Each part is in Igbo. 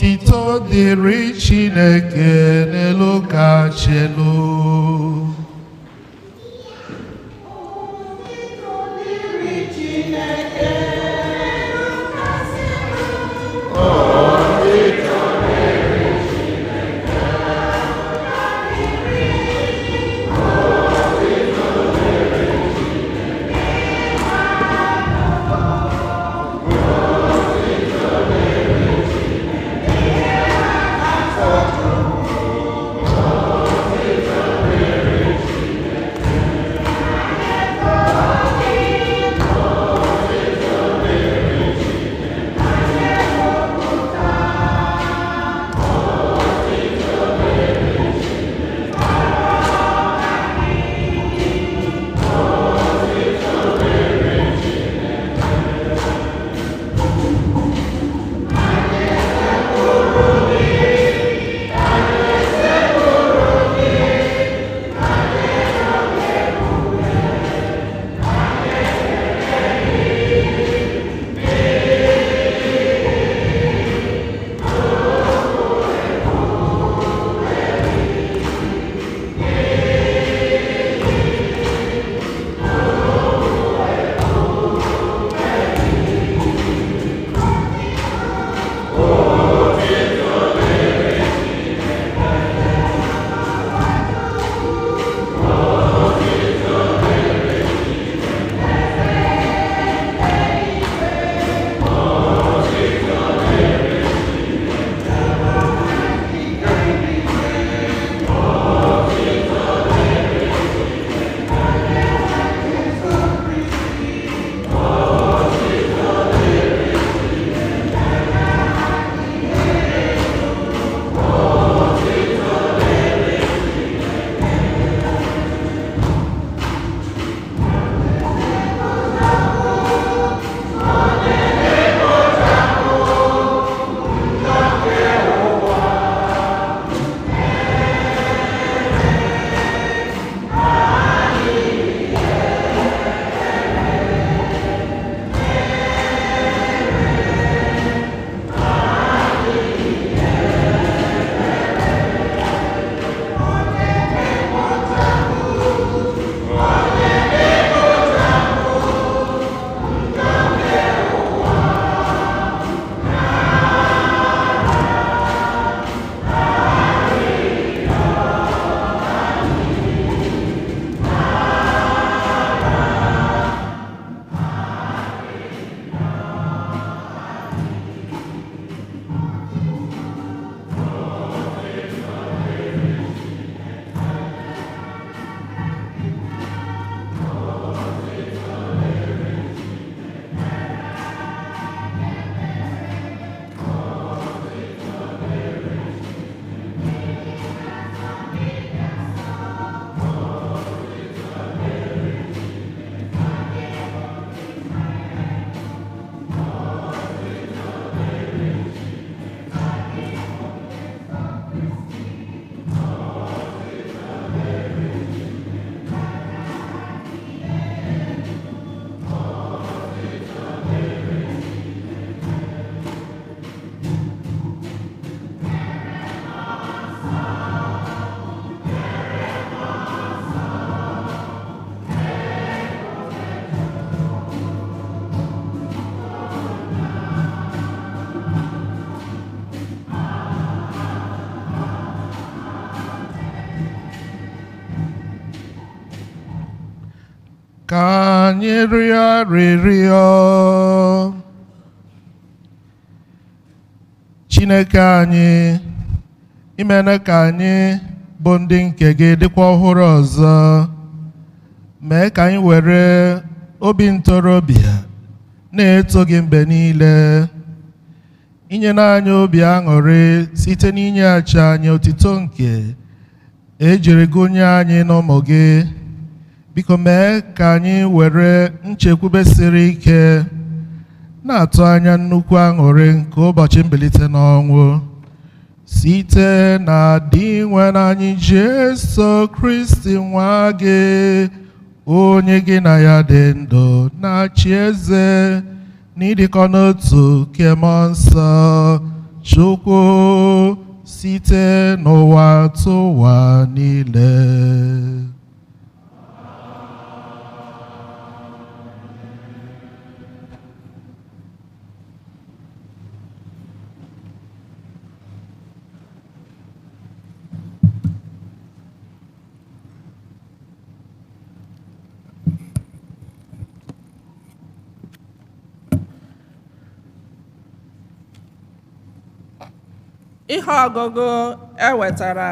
Otito dịrị Chineke n'elu kacha elu. Ka anyị rịọ arịrịọ. Chineke anyị, imena ka anyị bụ ndị nke gị dịkwa ọhụrụ ọzọ. Mee ka anyị were obi ntorobịa na-eto gị mgbe niile. Inye anyị obi aṅụrị site n'inyeghachi anyị otito nke ejiri gụnye anyị n'ụmụ gị. Biko mee ka anyị were nchekwube siri ike na-atụ anya nnukwu aṅụrị nke ụbọchị mbilite n'ọnwụ site na Dinwenụ anyị Jesu Kristi nwa gị, onye gị na ya dị ndụ na-achị eze n'ịdịkọ n'otu nke Mmụọ Nsọ, Chukwu site n'ụwa tụwa niile. Ihe ọgụgụ e wetara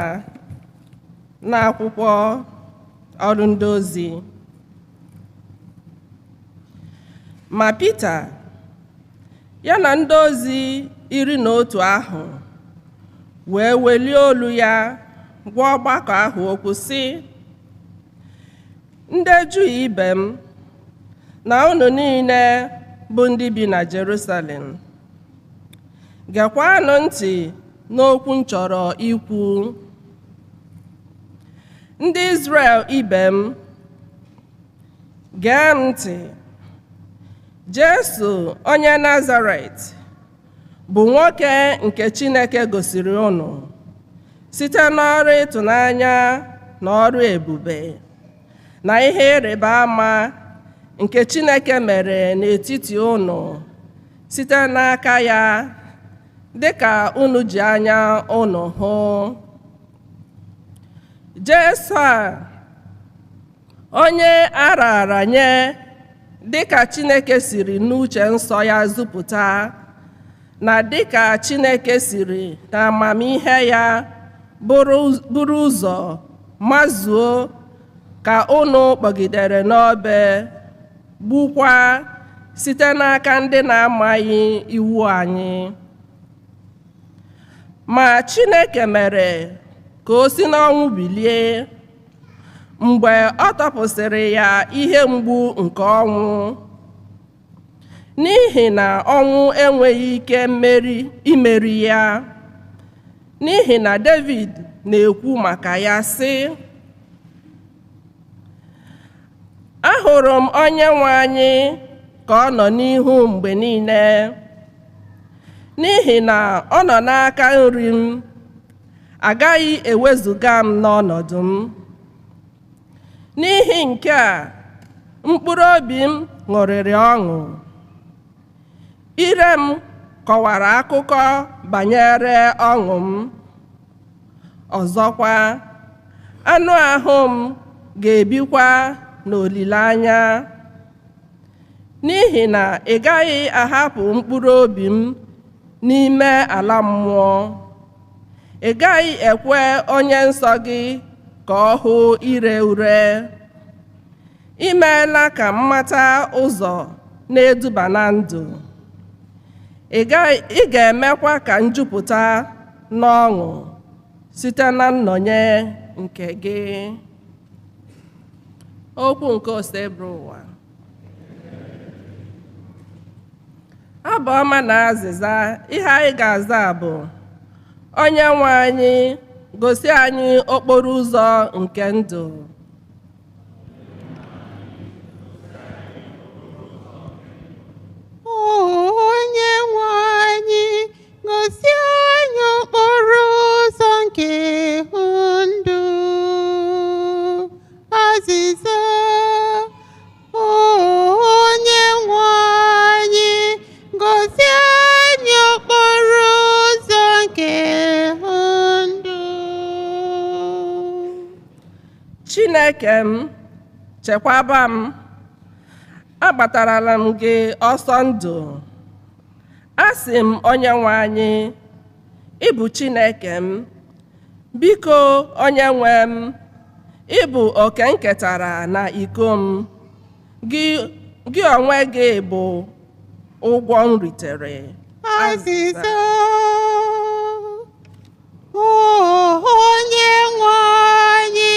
n'akwụkwọ ọrụ ndị ozi. Ma Pita ya na ndị ozi 11 ahụ wee welie olu ya gwa ọgbakọ ahụ okwu sị, ndị Juu ibe m na unu niile bụ ndị bi na Jerusalem, gekwanụ ntị n'okwu m chọrọ ikwu. Ndị Izrel ibe m, gee m ntị. Jesu onye Nazaret bụ nwoke nke Chineke gosiri unu site n'ọrụ ịtụnanya na ọrụ ebube na ihe ịrịba ama nke Chineke mere n'etiti unu site n'aka ya, dịka unu ji anya unu hụ. Jesu a, onye a raara nye dịka Chineke siri n'uche nsọ ya zupụta na dịka Chineke siri n'amamihe ya buru ụzọ mazuo ka unu kpọgidere n'obe, gbukwa site n'aka ndị na-amaghị iwu anyị. Ma Chineke mere ka o si n'ọnwụ bilie mgbe ọ tọpụsịrị ya ihe mgbu nke ọnwụ, n'ihi na ọnwụ enweghị ike imeri ya, n'ihi na David na-ekwu maka ya sị, ahụrụ m Onyenwe anyị ka ọ nọ n'ihu mgbe niile, n'ihi na ọ nọ n'aka nri m, agaghị ewezuga m n'ọnọdụ m. N'ihi nke a, mkpụrụ obi m ṅụrịrị ọṅụ, ire m kọwara akụkọ banyere ọṅụ m. Ọzọkwa, anụ ahụ m ga-ebikwa n'olileanya, n'ihi na ị gaghị ahapụ mkpụrụ obi m n'ime ala mmụọ, ị gaghị ekwe onye nsọ gị ka ọ hụ ire ure. I meela ka m mata ụzọ na-eduba na ndụ, ị ga-emekwa ka m jupụta n'ọṅụ site na nnọnye nke gị. Okwu nke Osebụrụwa. Abụ ọma na azịza. Ihe anyị ga-aza bụ, Onye nwe anyị, gosi anyị okporo ụzọ nke ndụ. Onye nwe anyị, gosi anyị okporo ụzọ nke ndụ. Azịza. Onye nwe anyị, gosi anyị okporo ụzọ nke ndụ. Chineke m, chekwaba m, agbatarala m gị ọsọ ndụ. Asị m Onye nwe anyị, ị bụ Chineke m, biko onye nwe m, ị bụ oke m ketara na iko m, gị onwe gị bụ ụgwọ m ritere. Azịza. Onye nwe anyị,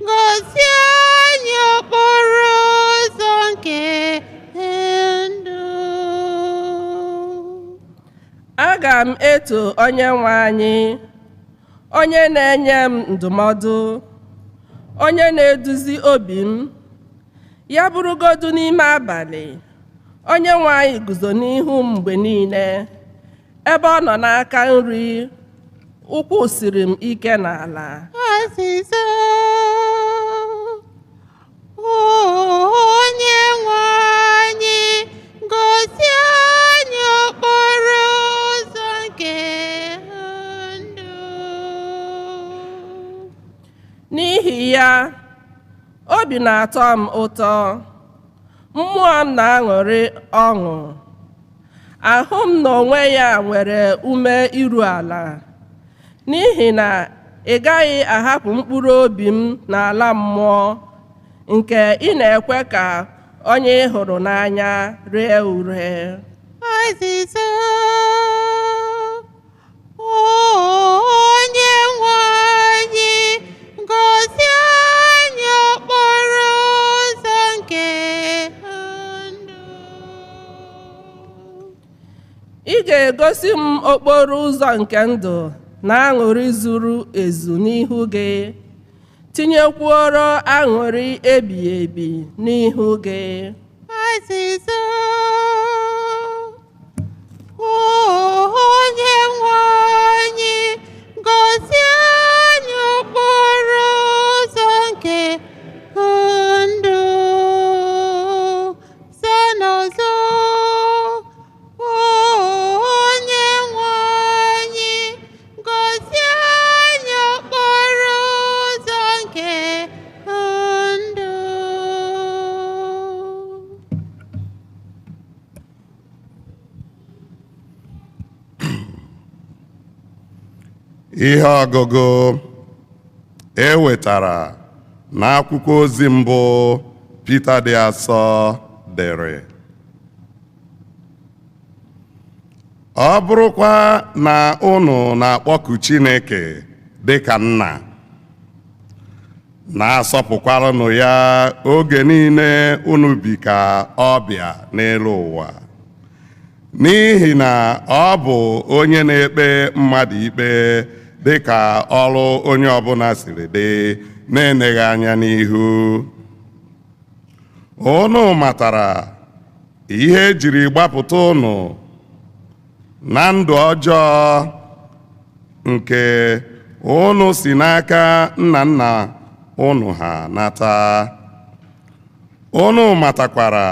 gosi anyị okporo ụzọ nke ndụ. Aga m eto Onye nwe anyị, onye na-enye m ndụmọdụ, onye na-eduzi obi m. Ya bụrụgodu n'ime abalị, Onye nwe anyị guzo n'ihu m mgbe niile. Ebe ọ nọ n'aka nri, ụkwụ siri m ike n'ala. Azịza. Onye nwe anyị, gosi anyị okporo ụzọ nke ndụ. N'ihi ya, obi na-atọ m ụtọ, mmụọ m na-aṅụrị ọṅụ. Ahụ m n'onwe ya nwere ume iru ala, n'ihi na ị gaghị ahapụ mkpụrụ obi m n'ala mmụọ, nke ị na-ekwe ka onye ị hụrụ n'anya ree ure. Azịza. Onye nwe anyị, gosi anyị okporo ụzọ nke ndụ. Ị ga-egosi m okporo ụzọ nke ndụ na aṅụrị zuru ezu n'ihu gị, tinyekwuoro aṅụrị ebighị ebi n'ihu gị. Azịza. Onye nwe anyị, gosi anyị okporo ụzọ nke ndụ. Zanọzọ. Onye nwe anyị, gosi anyị okporo ụzọ nke ndụ. Ihe ọgụgụ e wetara n'akwụkwọ ozi mbụ Pita dị asọ dere. Ọ bụrụkwa na unu na-akpọku Chineke dịka nna, na-asọpụkwaranụ ya oge niile unu bi ka ọbịa n'elu ụwa, n'ihi na ọ bụ onye na-ekpe mmadụ ikpe dịka ọrụ onye ọbụla siri dị, na-eneghị anya n'ihu. Unu matara ihe ejiri gbapụta unu na ndụ ọjọọ nke unu si n'aka nna nna unu ha nata. Unu matakwara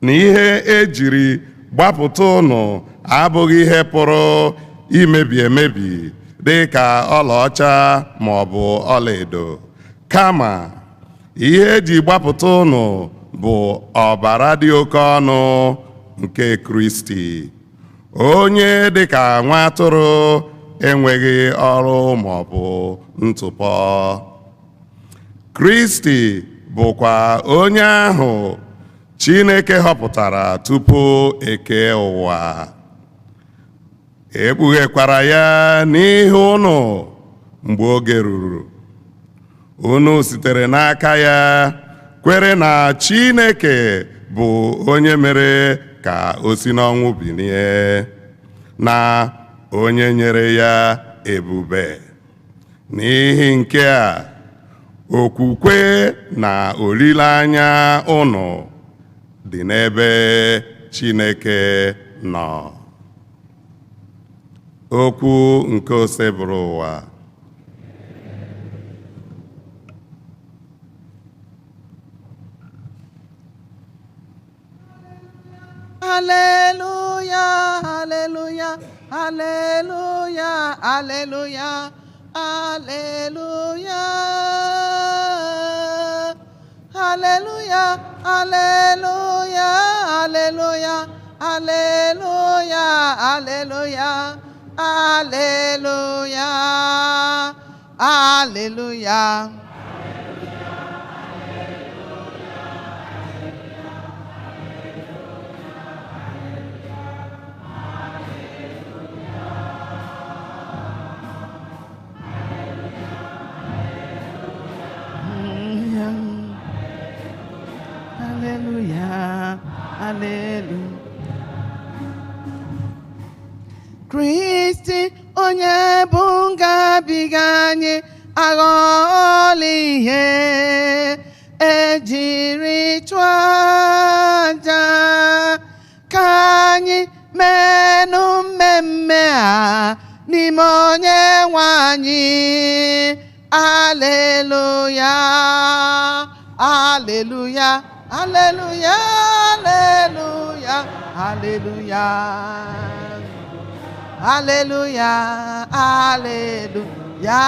na ihe ejiri gbapụta unu abụghị ihe pụrụ imebi emebi dị ka ọlaọcha ma ọ bụ ọlaedo, kama ihe eji gbapụta unu bụ ọbara dị oke ọnụ nke Kristi, onye dịka nwa atụrụ enweghị ọrụ ma ọ bụ ntụpọ. Kristi bụkwa onye ahụ Chineke họpụtara tupu eke ụwa. Ekpughekwara ya n'ihu unu mgbe oge ruru. Unu sitere n'aka ya kwere na Chineke bụ onye mere ka o si n'ọnwụ bilie, na onye nyere ya ebube. N'ihi nke a, okwukwe na olileanya unu dị n'ebe Chineke nọ. Okwu nke Osebụrụwa. Hallelujah, hallelujah, hallelujah, hallelujah, hallelujah. Hallelujah, hallelujah, hallelujah, hallelujah, hallelujah, hallelujah, hallelujah. Hallelujah, hallelujah. Kristi onye bụ ngabiga anyị aghọọla ihe ejiri chụọ aja, ka anyị menụ mmemme. anyị. Aleluya, aleluya, aleluya, aleluya, aleluya, aleluya, aleluya,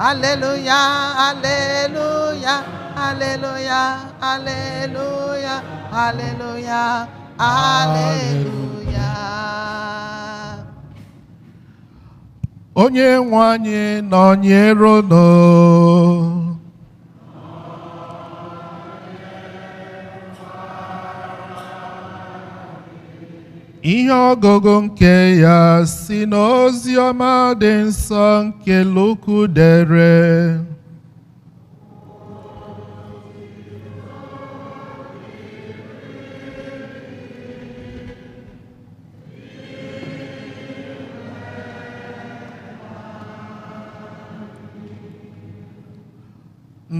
aleluya, aleluya, aleluya, aleluya, aleluya, aleluya. Onye nwe anyị nọnyere unu. Ihe ọgụgụ nke ya si n'ozi ọma dị nsọ nke Luku dere.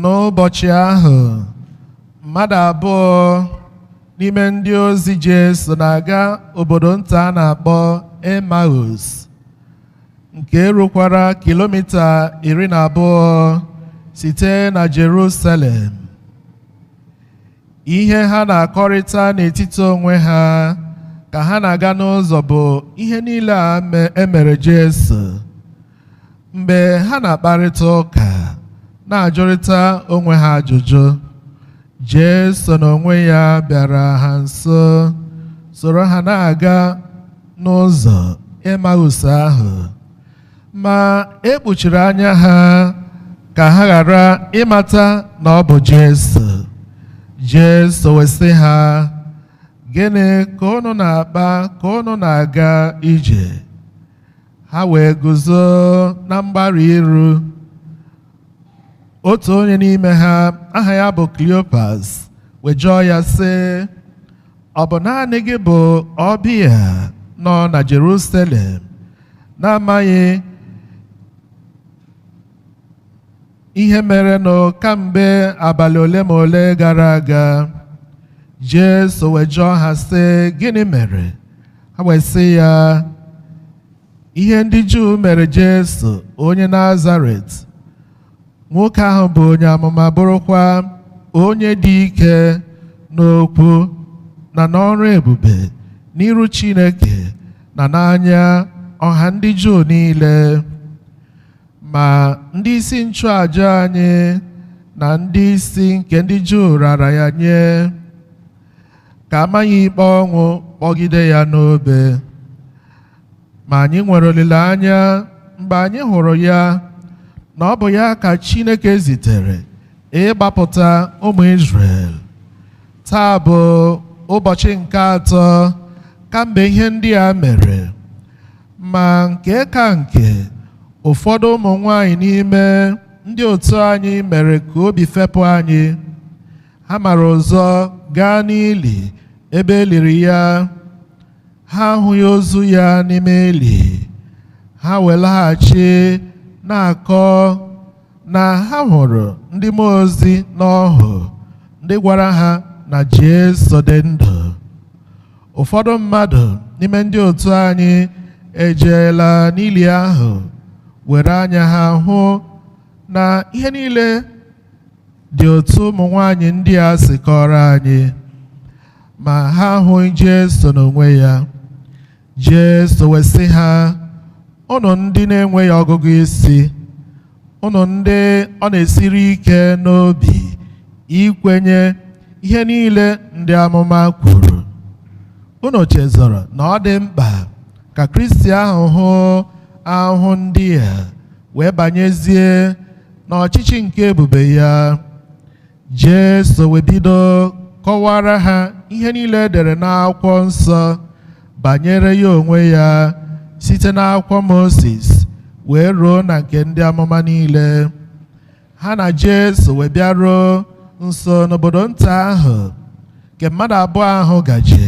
N'ụbọchị ahụ, mmadụ abụọ n'ime ndị ozi Jesu na-aga obodo nta a na-akpọ Emmaus, nke rukwara kilomita 12 site na Jerusalem. Ihe ha na-akọrịta n'etiti onwe ha ka ha na-aga n'ụzọ bụ ihe niile a emere Jesu. Mgbe ha na-akparịta ụka, na-ajụrịta onwe ha ajụjụ, Jesu n'onwe ya bịara ha nso, soro ha na-aga n'ụzọ Emmaus ahụ. Ma e kpuchiri anya ha ka ha ghara ịmata na ọ bụ Jesu. Jesu wee sị ha, "Gịnị ka unu na-akpa ka unu na-aga ije?" Ha wee guzo na mgbaru iru. Otu onye n'ime ha, aha ya bụ Cleopas, wee jụọ ya sị, "Ọ bụ naanị gị bụ ọbịa nọ na Jerusalem na-amaghị ihe merenụ kamgbe abalị ole ma ole gara aga?" Jesu wee jụọ ha sị, "Gịnị mere?" Ha wee sị ya, "Ihe ndị Juu mere Jesu onye Nazaret, nwoke ahụ bụ onye amụma bụrụkwa onye dị ike n'okwu na n'ọrụ ebube n'iru Chineke na n'anya ọha ndị Juu niile. Ma ndị isi nchụàjà anyị na ndị isi nke ndị Juu rara ya nye ka amaghị ikpe ọnwụ kpọgide ya n'obe. Ma anyị nwere olileanya mgbe anyị hụrụ ya na ọ bụ ya ka Chineke zitere ịgbapụta ụmụ Izrel. Taa bụ ụbọchị nke atọ kamgbe ihe ndị a mere. Ma nke ka nke, ụfọdụ ụmụ nwanyị n'ime ndị otu anyị mere ka obi fepụ anyị. Ha mara ụzọ gaa n'ili ebe e liri ya. Ha ahụghị ozu ya n'ime ili. Ha wee laghachi na-akọ na ha hụrụ ndị mmụọ ozi n'ọhụ ndị gwara ha na Jesu dị ndụ. Ụfọdụ mmadụ n'ime ndị otu anyị ejeela n'ili ahụ were anya ha hụ na ihe niile dị otu ụmụ nwanyị ndị a si kọrọ anyị, ma ha ahụghị Jesu n'onwe ya." Jesu wee sị ha, "Unu ndị na-enweghị ọgụgụ isi, unu ndị ọ na-esiri ike n'obi ikwenye ihe niile ndị amụma kwuru. Unu chezọrọ na ọ dị mkpa ka Kristi ahụ hụ ahụhụ ndị a wee banyezie n'ọchịchị nke ebube ya." Jesu wee bido kọwara ha ihe niile edere n'akwụkwọ nsọ banyere ya onwe ya site n'akwụkwọ Mozis wee ruo na nke ndị amụma niile. Ha na Jesu wee bịaruo nso n'obodo nta ahụ nke mmadụ abụọ ahụ gaje.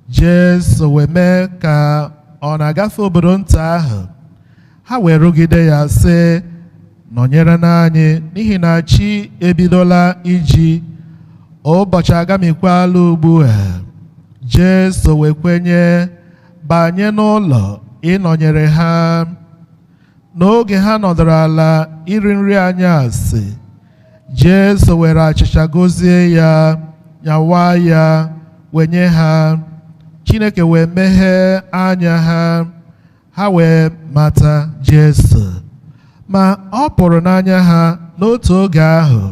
Jesu wee mee ka ọ na-agafe obodo nta ahụ. Ha wee rụgide ya sị, "Nọnyere n'anyị, n'ihi na chi ebidola iji, ụbọchị agamikwala ugbu a." Jesu wee kwenye banye n'ụlọ ịnọnyere ha. N'oge ha nọdụrụ ala iri nri anyasị, Jesu were achịcha gọzie ya, nyawa ya, wee nye ha. Chineke wee meghee anya ha, ha wee mata Jesu. Ma ọ pụrụ n'anya ha n'otu oge ahụ,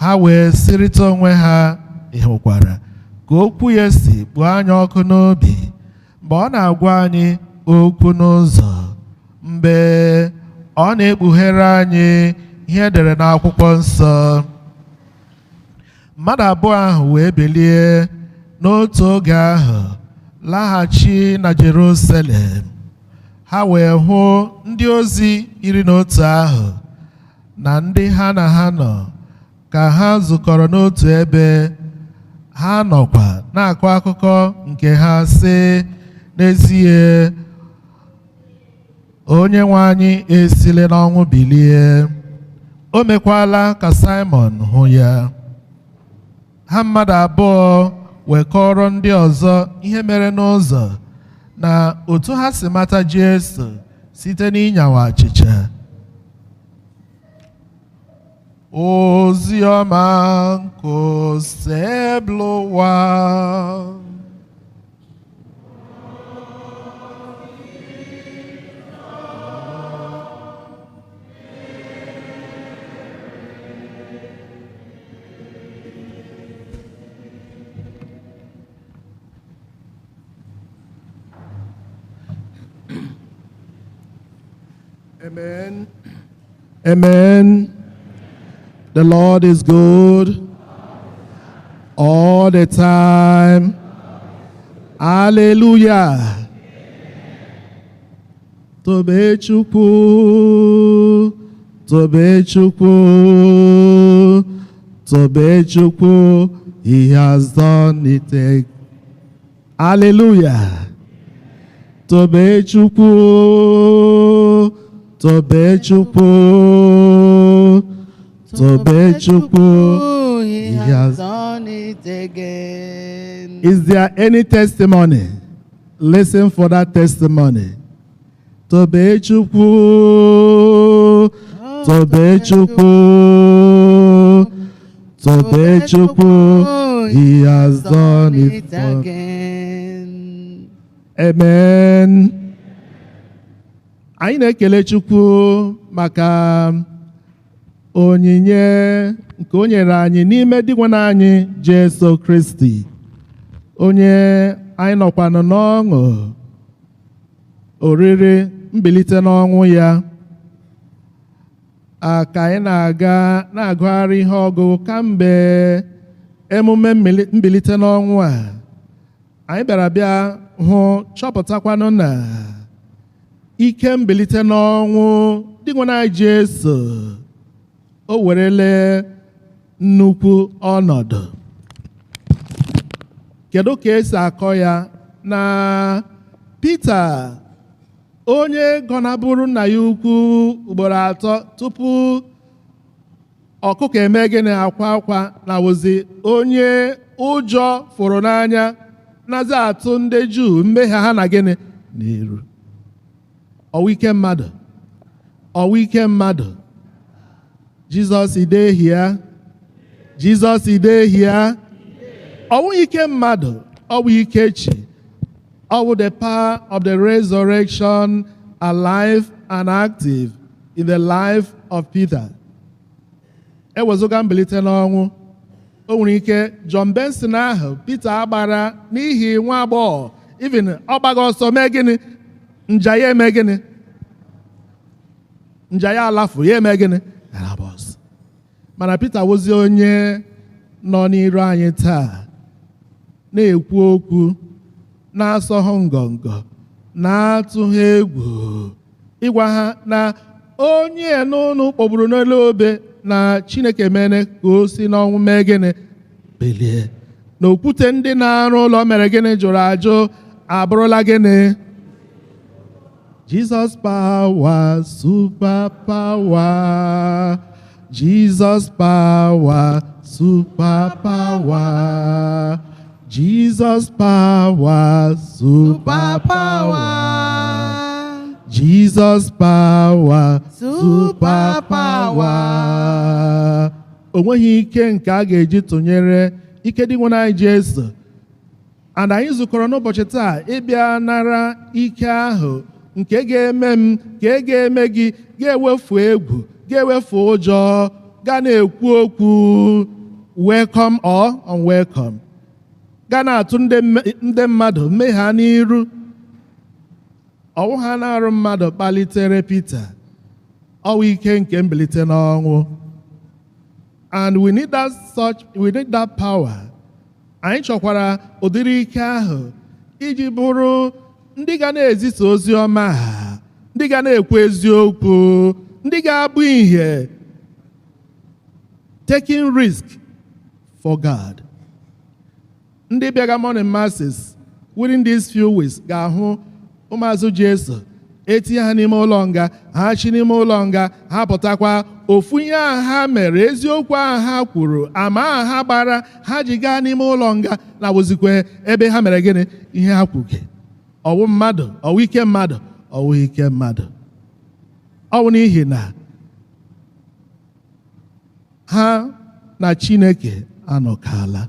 ha wee sịrịta onwe ha, ị hụkwara ka okwu ya si kpuo anya ọkụ n'obi mgbe ọ na-agwa anyị okwu n'ụzọ, mgbe ọ na-ekpughere anyị ihe edere n'akwụkwọ nsọ. Mmadụ abụọ ahụ wee bilie n'otu oge ahụ laghachi na Jerusalem. Ha wee hụ ndị ozi 11 ahụ na ndị ha na ha nọ ka ha zukọrọ n'otu ebe. Ha nọkwa na-akọ akụkọ nke ha sị, n'ezie onye nwe anyị esile n'ọnwụ bilie, o mekwala ka Simon hụ ya. Ha mmadụ abụọ wee kọrọ ndị ọzọ ihe mere n'ụzọ na otu ha si mata Jesu site n'ịnyawa achịcha. Ozi ọma nke Osebụlụwa. Amen. Amen. The Lord is good all the time. Hallelujah. Tobe Chukwu, Tobe Chukwu, Tobe Chukwu, He has done it. Hallelujah. Tobe Chukwu, Tobe Chukwu, Tobe Chukwu, He has done it again. Is there any testimony? Listen for that testimony. Tobe Chukwu, Tobe Chukwu, Tobe Chukwu, He has done it again. Amen. Anyị na-ekele Chukwu maka onyinye nke o nyere anyị n'ime Dinwenụ anyị Jesu Kristi, onye anyị nọkwanụ n'ọṅụ oriri mbilite n'ọnwụ ya. Ka anyị na-aga na-agụgharị ihe ọgụgụ kamgbe emume mbilite n'ọnwụ a, anyị bịara bịa hụ chọpụtakwanụ na ike mbilite n'ọnwụ Dinwenụ anyị Jesu o werele nnukwu ọnọdụ. Kedu ka esi akọ ya? Na Pita, onye gọnabụrụ nna ya ukwu ugboro atọ tupu ọkụkọ eme gịnị akwa akwa, na wụzi onye ụjọ fụrụ n'anya nazi atụ ndị Juu mmehie ha na gịnị n'iru. Ọwụ ike mmadụ, ọwụ ike mmadụ. Jizọs idehia, Jizọs idehia. Ọwụ ike mmadụ, ọwụ ike chi. Ọwụ the power of the resurrection alive and active in the life of Peter. Ewezuga mbilite n'ọnwụ, o nwere ike John Benson ahụ Peter agbara n'ihi nwa agbọghọ, even ọ gbaghị ọsọ mee gịnị, nja ya eme gịnị, nja ya alafu ya eme gịnị, arabọs. Mana Peter wụzi onye nọ n'iru anyị taa na-ekwu okwu na-asọghị ngọngọ, na-atụghị egwu ịgwa ha na onye n'ụnụ kpọgburu n'elu obe na Chineke mere ka o si n'ọnwụ mee gịnị, bilie. Na okwute ndị na-arụ ụlọ mere gịnị, jụrụ ajụ, abụrụla gịnị. Jesus power, super power. Jesus power, super power. Jesus power, super power. Jesus power, super power. O nweghị ike nke a ga-eji tụnyere ike dị nwe anyị Jesu. And anyị zukọrọ n'ụbọchị taa ịbịa nara ike ahụ nke ga-eme m, nke ga-eme gị, ga-ewefu egwu, ga-ewefu ụjọ, ga na-ekwu okwu welcome or unwelcome, ga na-atụ ndị mmadụ mmehie ha n'iru. Ọwụ ha na-arụ mmadụ kpalitere Pita, ọwụ ike nke mbilite n'ọnwụ. And we need that power. Anyị chọkwara ụdịrị ike ahụ iji bụrụ ndị ga na-ezisa ozi ọma ha, ndị ga na-ekwu eziokwu, ndị ga-abụ ihe, taking risk for God. Ndị bịaga morning masses within these few weeks ga-ahụ ụmụazụ Jesu etinye ha n'ime ụlọ nga, ha chi n'ime ụlọ nga, ha pụtakwa. Ofu ihe ahụ ha mere, eziokwu ahụ ha kwuru, ama ahụ ha gbara ha ji gaa n'ime ụlọ nga, na wụzikwe ebe ha mere gịnị? Ihe ha kwuge. Ọwụ mmadụ, ọwụ ike mmadụ, ọwụ ike mmadụ. Ọwụ n'ihi na ha na Chineke anọkala.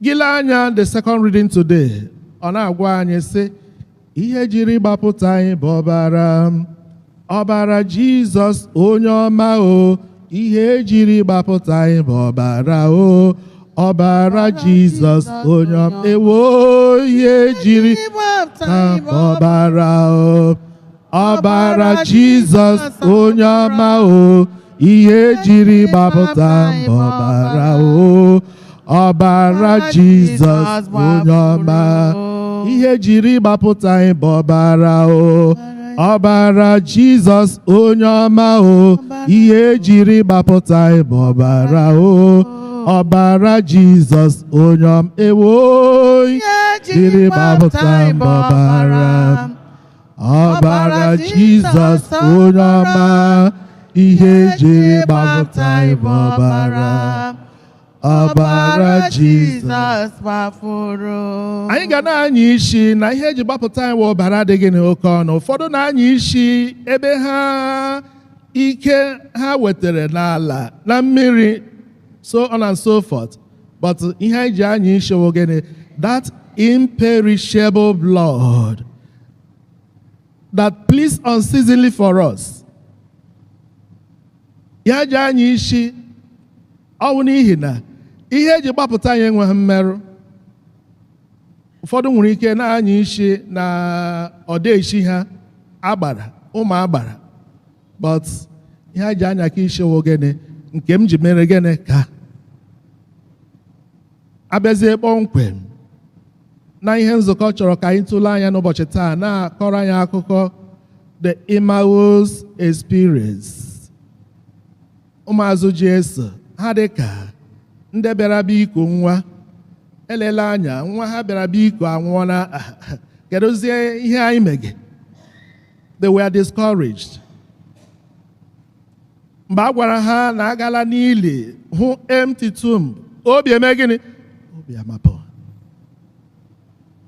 Gị lee anya the second reading today, ọ na-agwa anyị sị ihe jiri gbapụta anyị bụ ọbara, ọbara Jizọs onye ọma o. Ihe jiri gbapụta anyị bụ ọbara o, ọbara Jizọs onye ọma. Ewo, ihe jiri ọbara o, ọbara Jizọs onye ọma o. Ihe jiri gbapụta m bụ ọbara o, ọbara Jizọs onye ọma. Ihe jiri gbapụta anyị bụ ọbara o, ọbara Jizọs onye ọma o. Ihe jiri gbapụta anyị bụ ọbara o, ọbara Jizọs onye ọma. Ewo, jiri gbapụta m bụ ọbara, ọbara Jizọs onye ọma. Ihe jiri gbapụta anyị bụ ọbara, ọbara Jizọs gbafuru. Anyị ga na-anya isi na ihe eji gbapụta anyị wụ ọbara adịghị n'oke ọnụ. Ụfọdụ na-anya isi ebe ha ike ha wetara n'ala na mmiri, so on and so forth, but ihe anyị ji anya isi wụ gịnị? That imperishable blood that pleads unceasingly for us. Ya ji anya isi ọwụ n'ihi na ihe eji gbapụta anyị enweghị mmerụ. Ụfọdụ nwere ike na-anya isi na ọdeshi ha agbara ụmụ agbara, but ihe a ji anya ka isi wụ gịnị? Nke m ji mere gịnị? Ka abịazie kpọmkwem na ihe nzukọ chọrọ ka anyị tụlee anya n'ụbọchị taa, na-akọrọ anyị akụkọ the Emmaus experience. Ụmụazụ Jesu ha dị ka ndị bịara bịa iku nwa. Elela anya nwa ha bịara bịa iku anwụọla. Kedụzie ihe anyị mege? They were discouraged mgbe a gwara ha na agala n'ili hụ empty tomb. Obi eme gịnị? Obi amapụ.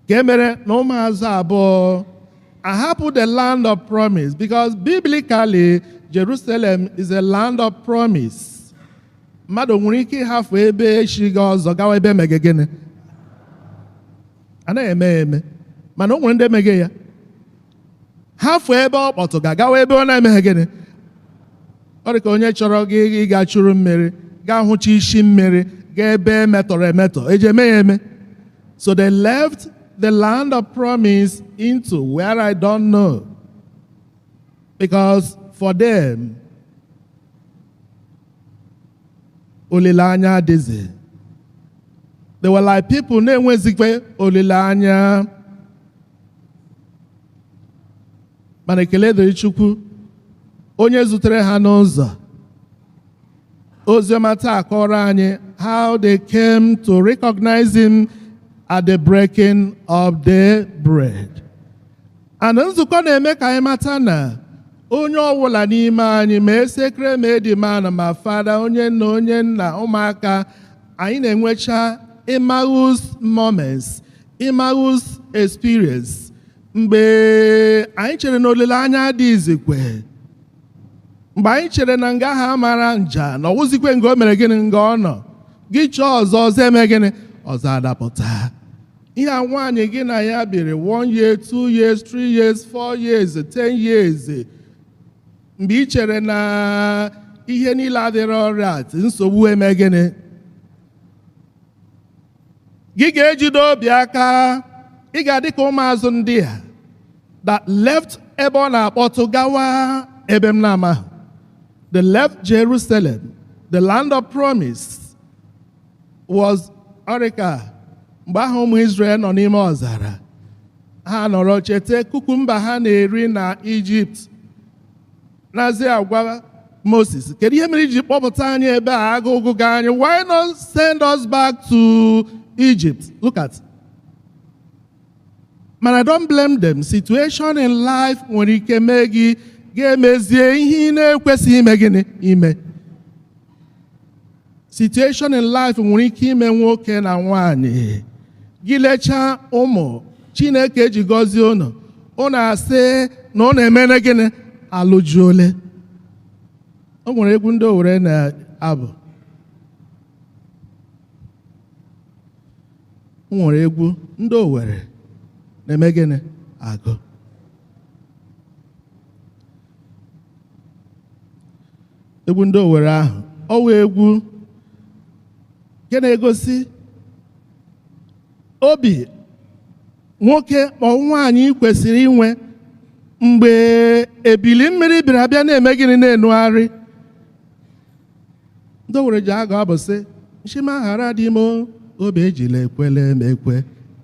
Ka e mere na ụmụazụ abụọ ahapụ the land of promise, because biblically Jerusalem is a land of promise. Mmadụ nwere ike ịhafụ ebe echighị ọzọ gawa ebe emege gịnị? Anaghị eme ya eme, mana o nwere ndị emege ya, hafụ ebe ọ kpọtụ ga-agawa ebe ọ na-emeghe gịnị. Ọ dị ka onye chọrọ gị ịga chụrụ mmiri, gaa hụcha isi mmiri, gaa ebe emetọrọ emetọ eji eme ya eme. So they left the land of promise into where I don't know, because for them olileanya adịghị. They were like people na-enwezikwe olileanya. Mana ekele dịrị Chukwu onye zutere ha n'ụzọ. Oziọma taa kọrọ anyị how they came to recognize him at the breaking of the bread. And nzukọ na-eme ka anyị mata na onye ọbụla n'ime anyị, ma esekere ma edimana ma fada, onye nna, onye nna, ụmụaka, anyị na-enwecha Emmaus moments, Emmaus experience. Mgbe anyị chere na olileanya adịghịzikwe, mgbe anyị chere na nga ha mara nja na ọwụzikwe nga o mere gịnị nga ọ nọ, gị chọọ ọzọ, ọzọ eme gịnị, ọzọ adapụta. Ihe a nwaanyị gị na ya biri 1 year, 2 years, 3 years, 4 years, 10 years, mgbe ị chere na ihe niile adịrọ ọrịa, nsogbu eme gịnị, gị ga-ejide obi aka. Ị ga-adị ka ụmụazụ ndị a that left ebe ọ na-akpọtụ gawa ebe m na-amaghị. They left Jerusalem, the land of promise, was ọrịka mgbe ahụ ụmụ Israel nọ n'ime ọzara, ha nọrọ cheta cucumber ha na-eri na Egypt, nazi agwa Moses, kedu ihe mere iji kpọpụta anyị ebe a, agụụ ga anyị, why not send us back to Egypt? Look at. Mana don't blame them. Situation in life nwere ike mee gị ga-emezie ihe ị na-ekwesịghị ime gịnị ime. Situation in life nwere ike ime nwoke na nwanyị gị lechaa ụmụ Chineke ji gọzie unu, unu asị na unu emene gịnị, alụjuole. O nwere egwu ndị Owere na-abụ, o nwere egwu ndị Owere na-eme gịnị agụ. Egwu ndị Owere ahụ ọ wụ egwu nke na-egosi obi nwoke ma ọ nwaanyị kwesịrị inwe mgbe ebili mmiri bịara abịa na-eme gịnị na-enugharị. Ndị Owere ji agụ abụ sị, nshim aghara dị m obi ejila ekwele m ekwe,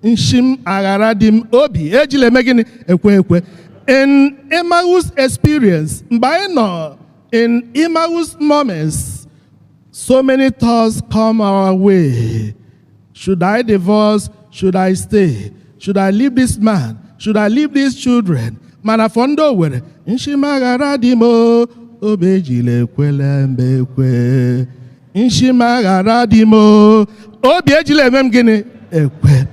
nshim aghara dị m obi ejila eme gịnị ekwe ekwe. In Emmaus experience, mgbe anyị nọ in Emmaus moments, so many thoughts come our way. Should I divorce? Should I stay? Should I leave this man? Should I leave these children? Mana for ndị Owere, nshim aghara dị m obi ejila ekwele m ekwe, nshim aghara dị m obi ejila eme m gịnị ekwe.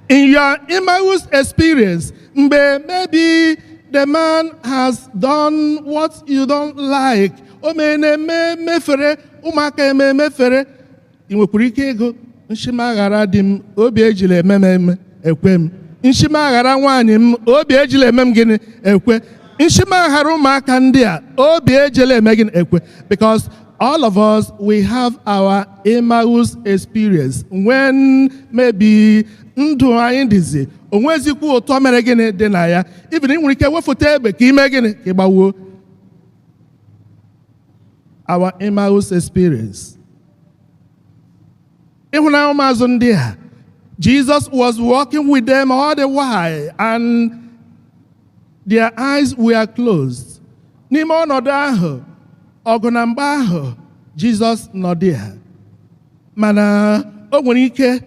In your Emmaus experience, mgbe maybe the man has done what you don't like, o mee na-eme mefere, ụmụaka eme mefere, ị nwekwara ike ịgụ nshim aghara dị m obi ejila eme m eme ekwe m, nshim aghara nwaanyị m obi ejila eme m gịnị ekwe, nshim aghara ụmụaka ndị a obi ejila eme gịnị ekwe. Because all of us, we have our Emmaus experience when maybe ndụ anyị dịzi onwezikwa ụtọ mere gịnị dị na ya. Even ị nwere ike wefụta egbe ka ime gịnị ka ị gbawuo. Our Emmaus experience. Ịhụnanya ụmụazụ ndị a, Jesus was walking with them all the while and their eyes were closed. N'ime ọnọdụ ahụ, ọgụ na mgba ahụ, Jesus nọ there. Mana o nwere ike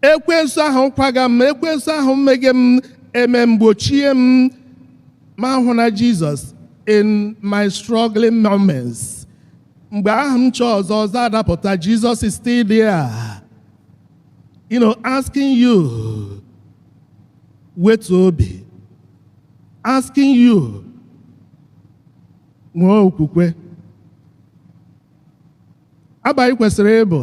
ekwensu ahụ kwaga m, ekwensu ahụ mmege m, eme mgbochie m, ma hụ na Jesus in my struggling moments. Mgbe ahụ m chọọ ọzọ, ọzọ adapụta, Jesus is still there, you know, asking you wetu obi, asking you nwee okwukwe. Abalị kwesịrị ịbụ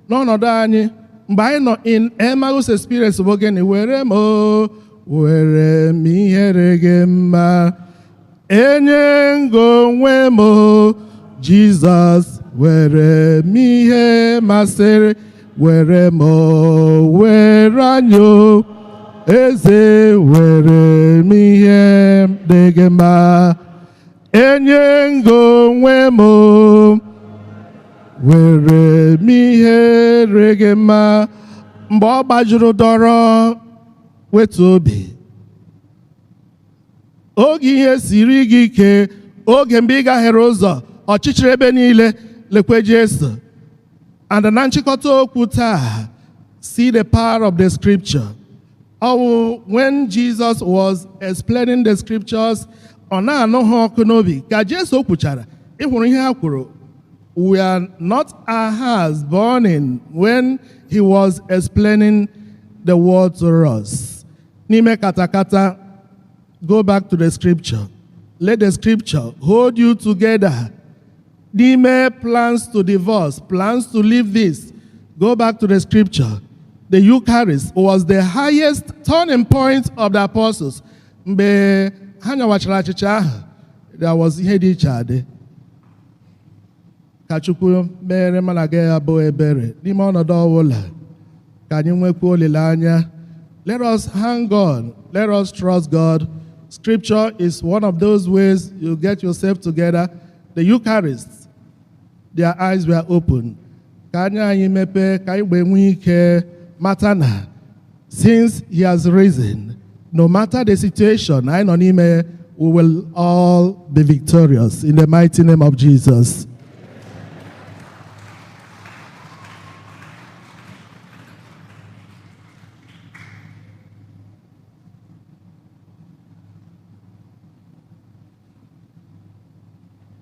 n'ọnọdụ anyị mgbe anyị nọ in Emmaus experience bụ gịnị? Were m o, were m ihere gị mma, enye ngo onwe m o, Jizọs were m ihe masịrị, were m o, were anyị o, eze were m ihe dị gị mma, enye ngo onwe m o, were m ihe dị gị mma. Mgbe ọ gbajuru dọrọ, wetu obi. Oge ihe siri gị ike, oge mgbe ị gaghere ụzọ, ọchịchịrị ebe niile, lekwe Jesu. And na nchịkọta okwu taa, see the power of the scripture. Oh, when Jesus was explaining the scriptures, ọ na-anụ ha ọkụ n'obi. Ka Jesu kwuchara, ị hụrụ ihe ha kwuru, we are not our hearts burning when he was explaining the word to us. N'ime katakata, go back to the scripture. Let the scripture hold you together. N'ime plans to divorce, plans to leave this, go back to the scripture. The Eucharist was the highest turning point of the apostles. Mgbe ha nyawachara achịcha ahụ, there was ihe dị iche adị. Ka Chukwu mere mụ na gị abụọ ebere n'ime ọnọdụ ọbụla, ka anyị nwekwuo olileanya. Let us hang on. Let us trust God. Scripture is one of those ways you get yourself together. The Eucharist, their eyes were opened. Ka anya anyị mepee, ka anyị wee nwee ike mata na since he has risen, no matter the situation anyị nọ n'ime, we will all be victorious in the mighty name of Jesus.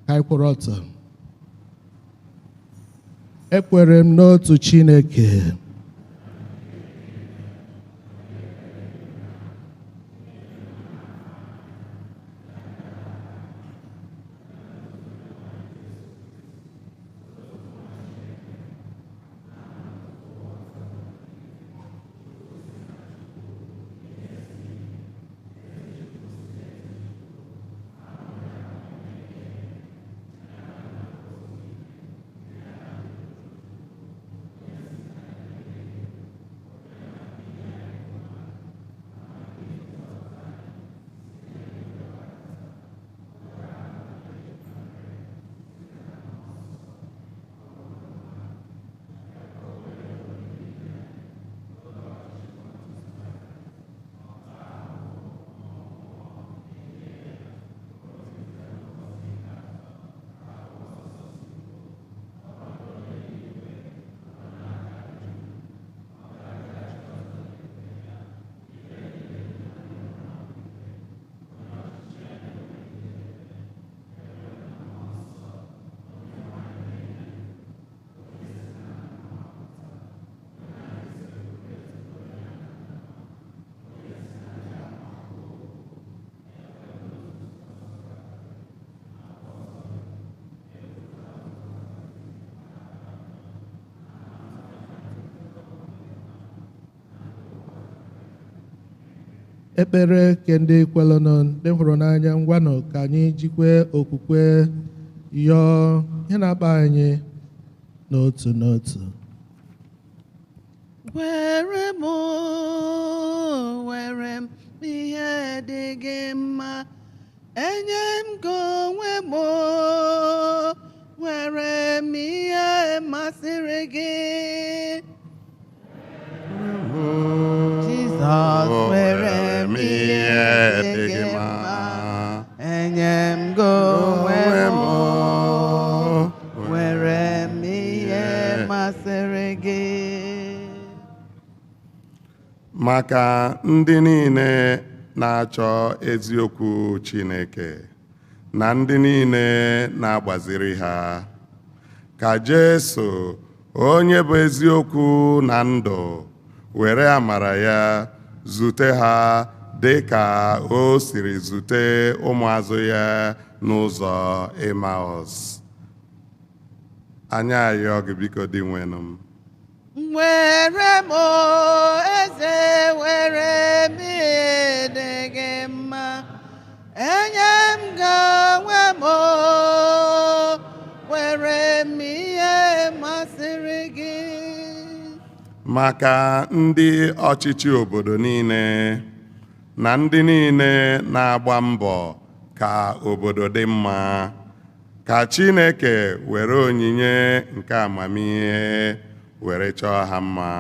Ka anyị kwụrụ ọtọ. Ekwere m n'otu Chineke, Ekpere ke ndị kwelenụ, ndị hụrụ n'anya, ngwanụ ka anyị jikwe okwukwe yọọ ihe na-akpa anyị n'otu n'otu. Were m, were m ihe dị gị mma, enye m gị onwe m, were m ihe masịrị gị. Jizọs, were m ihe dị gị mma, enye m gị onwe m, were m ihe masịrị gị. Maka ndị niile na-achọ eziokwu Chineke na ndị niile na-agbaziri ha, ka Jesu, onye bụ eziokwu na ndụ, were amara ya zute ha dị ka o siri zute ụmụazụ ya n'ụzọ Emmaus. Anyị ayọ gị biko dị nwenụ m. Were m, eze, were m ihe dị gị mma, enye m gị onwe m, were m ihe masịrị gị. Maka ndị ọchịchị obodo niile na ndị niile na-agba mbọ ka obodo dị mma, ka Chineke were onyinye nke amamihe were chọọ ha mma.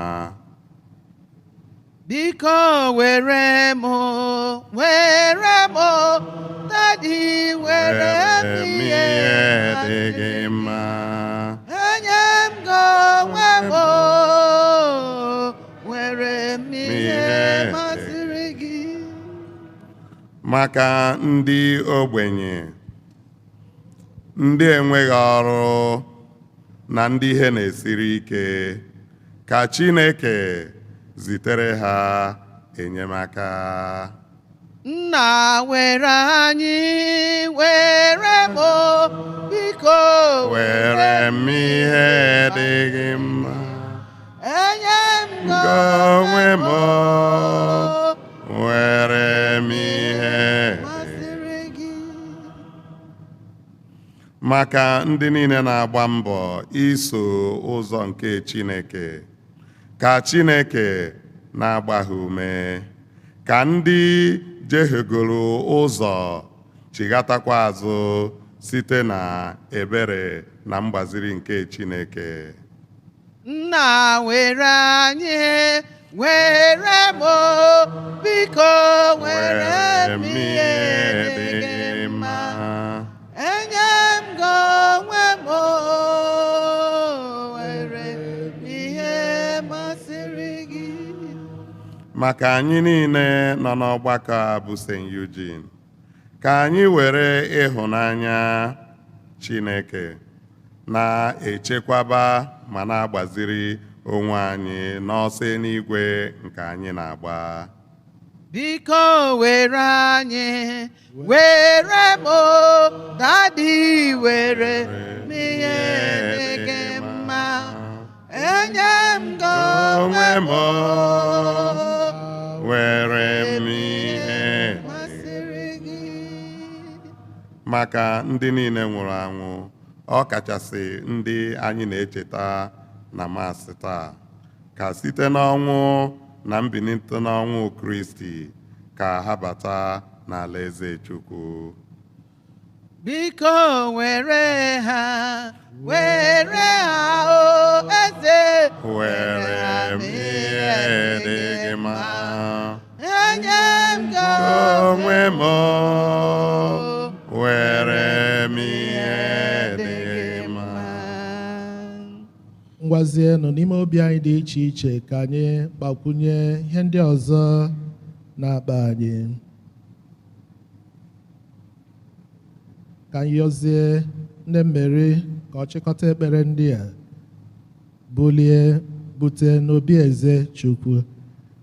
Biko were m, were m, Daddy, were m ihe dị gị mma, enye m gị onwe m, were m ihe masịrị gị. Maka ndị ogbenye, ndị enweghị ọrụ na ndị ihe na-esiri ike, ka Chineke zitere ha enyemaka. Nna were anyị, were m, biko were m ihe dị gị mma. Enye m gị onwe m, were m ihe masịrị gị. Maka ndị niile na-agba mbọ iso ụzọ nke Chineke, ka Chineke na-agba ha ume, ka ndị jehiegoro ụzọ chighatakwa azụ site na ebere na mgbaziri nke Chineke. Nna were anyị, were m, biko were m ihe dị gị mma. Enye m gị onwe m, were m ihe masịrị gị. Maka anyị niile nọ n'ọgbakọ a bụ St. Eugene, ka anyị were ịhụnanya Chineke na-echekwaba ma na-agbaziri onwe anyị n'ọsọ eluigwe nke anyị na-agba. Biko were anyị, were m, Daddy were m ihe dị gị mma. Enye m gị onwe m, were m ihe masịrị gị. Maka ndị niile nwụrụ anwụ, ọ kachasị ndị anyị na-echeta na Maasị taa, ka site n'ọnwụ na mbilite n'ọnwụ Kristi ka ha bata n'alaeze Chukwu. Biko were ha, were ha, o eze, were m ihe dị gị mma. Enye m gị onwe m, were m ihe dị gị mma. Ngwazienụ n'ime obi anyị dị iche iche ka anyị gbakwunye ihe ndị ọzọ na-akpa anyị. Ka anyị yọzie ndị mmeri ka ọ chịkọta ekpere ndị a bulie bute n'obi eze Chukwu.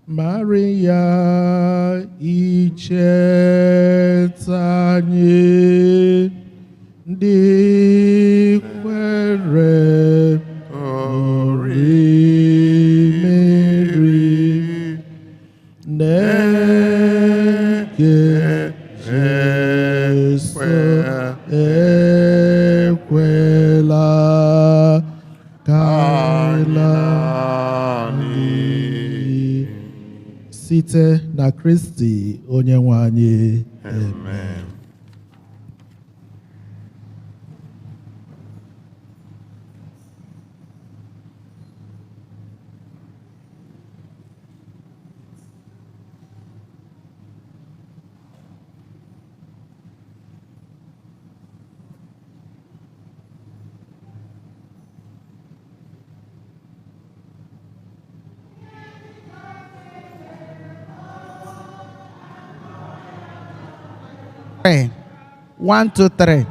Maria, icheta anyị ndị kwere orimiri na-eke Jesu ekwela ka anyị site na Kristi onye nwe anyị. Amen. Three. 1, 2, 3.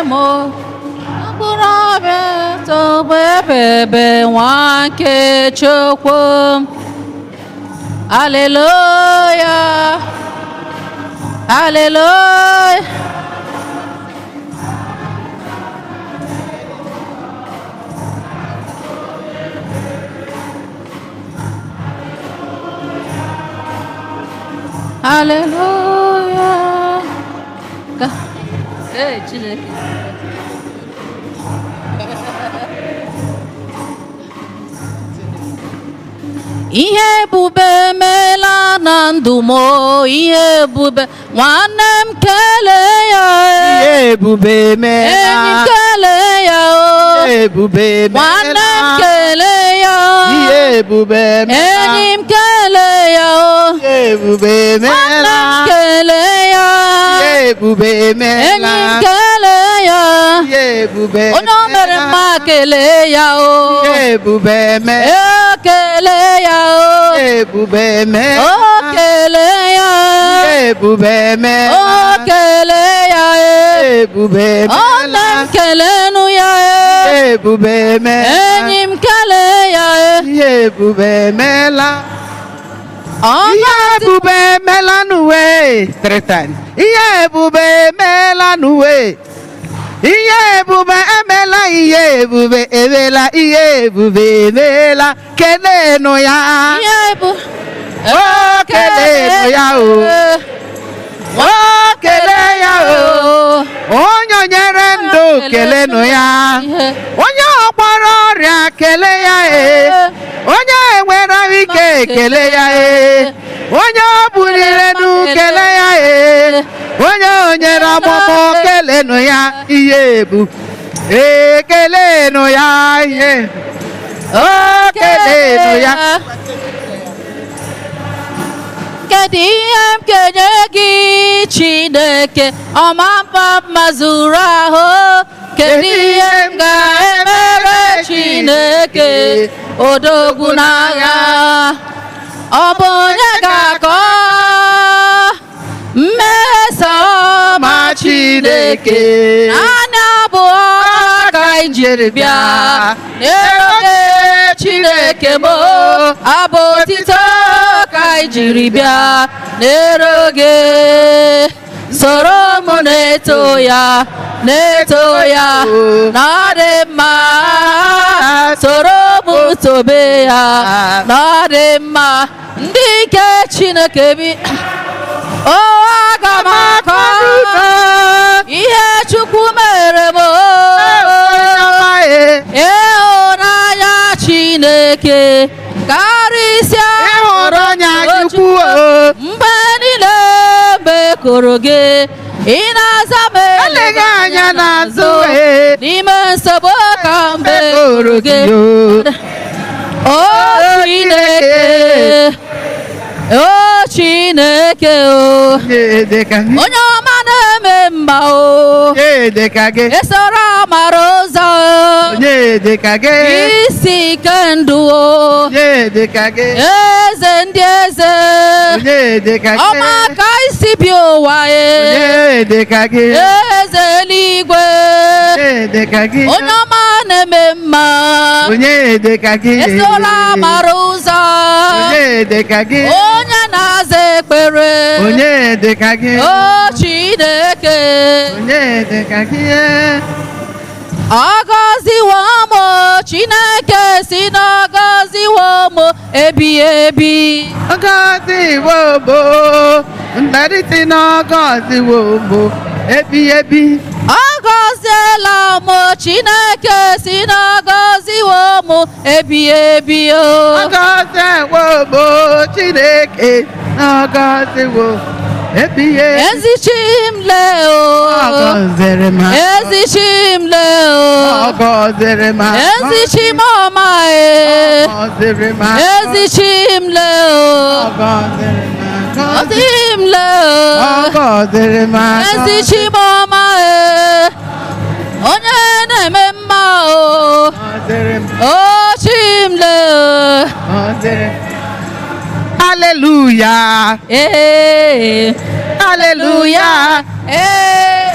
m mkpụrụ obi tọgbọ ebebe nwa nke Chukwu. Haleluya, haleluya. Hallelujah. Hey, Chineke. Ihe ebube emeela na ndụ m o, ihe ebube nwanne m kelee ya. Ihe ebube Enyi m emeela. kelee ya o. Ihe ebube Nwanne m emeela. kelee ya o. Ihe ebube emeela. Enyi m kelee ya o. Ihe ebube Nwanne m emeela. kelee ya. Ihe ebube Enyi m emeela. kelee ya. Ihe ebube Onye o mere emeela. mma kelee ya o. Ihe ebube emeela. E kelee ya o. Ihe ebube emeela. O kelee ya. Ihe ebube emeela. O kelee ya e. Ihe ebube Nwanne emeela. m kelenu ya e. Ihe ebube emeela. Enyi m kelee ya e. Ihe ebube emeela. Ihe ebube emeela n'uwe three times. Ihe ebube emeela n'uwe. Ihe ebube emeela, ihe ebube emeela, ihe ebube emeela. Keleenụ ya. Ihe bụ O keleenụ ya o. O kelee ya o. Onye nyere ndụ keleenụ ya. Onye ọgbara ọrịa kelee ya e. Onye nwere ike kelee ya e. Onye ọ buliri elu kelee ya e. Onye o nyere ọmụmụ kelenụ ya ihe ebu. Ekelenụ ya ihe. O kelenụ ya. Kedu ihe m kenye gị Chineke ọma mma mma zuru ahụ? Kedu ihe m ga-emere Chineke odogwu n'agha? Ọ bụ onye ga-akọ mmeso ọma Chineke? Naanị abụọ ka anyị jiri bịa n'oge Chineke m, abụ otito ka anyị jiri bịa n'eroge. Soro m na-eto ya, na-eto ya na ọ dị mma. Soro m tobe ya na ọ dị mma. Ndị nke Chineke bi o, aga m akọ ihe Chukwu mere m. Ịhụnanya Chineke karịsịa. Ịhụnanya Chukwu o. Mgbe niile mgbe kụrụ gị, ị na-aza m. Eleghị anya n'azụ e. N'ime nsogbu ka mgbe kụrụ gị. O Chineke, o Chineke o. Onye dị ka gị. Onye ọma na-eme mma o. Onye dị ka gị. Esoro amara ụzọ. Onye dị ka gị. Isi ike ndụ o. Onye dị ka gị. Eze ndị eze. Onye dị ka gị. Ọma ka isi bi ụwa e. Onye dị ka gị. Eze eluigwe. Onye dị ka gị. Onye ọma na-eme mma. Onye dị ka gị. Esola amara ụzọ. Onye dị ka gị. Onye na-aza ekpere. Onye dị ka gị. O Chineke. Onye dị ka gị. Agọziwo m, Chineke si na agọziwo m ebi ebi. Ọgọziwo mo, ndari si na ọgọziwo mo, ebi ebi. Agọziela m, Chineke si na agọziwo m ebi ebi o. Ọgọziwo mo, Chineke na ọgọziwo ebi ebi. Ezi chi m lee o. Ọgọziri m. Ezi chi m lee o. Ọgọziri m. Ezi chi m ọma e. Ọgọziri m. Ezi chi m lee o. Ọgọziri m. Ezi m lee o. Ọgọziri m. Ezi chi m ọma e. Onye na-eme mma o. Ọgọziri m. O chi m lee o. Ọgọziri m. Hallelujah. Ee. Hallelujah. Ee.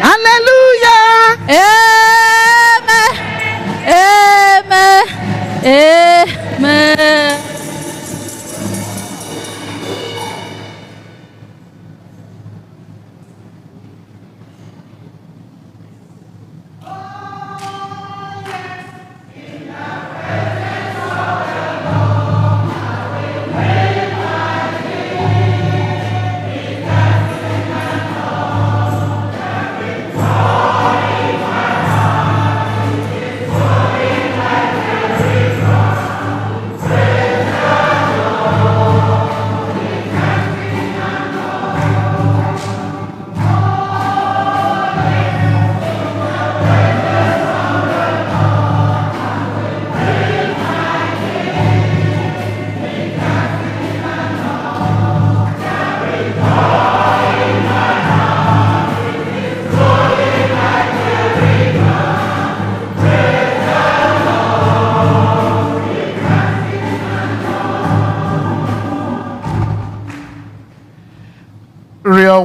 Hallelujah.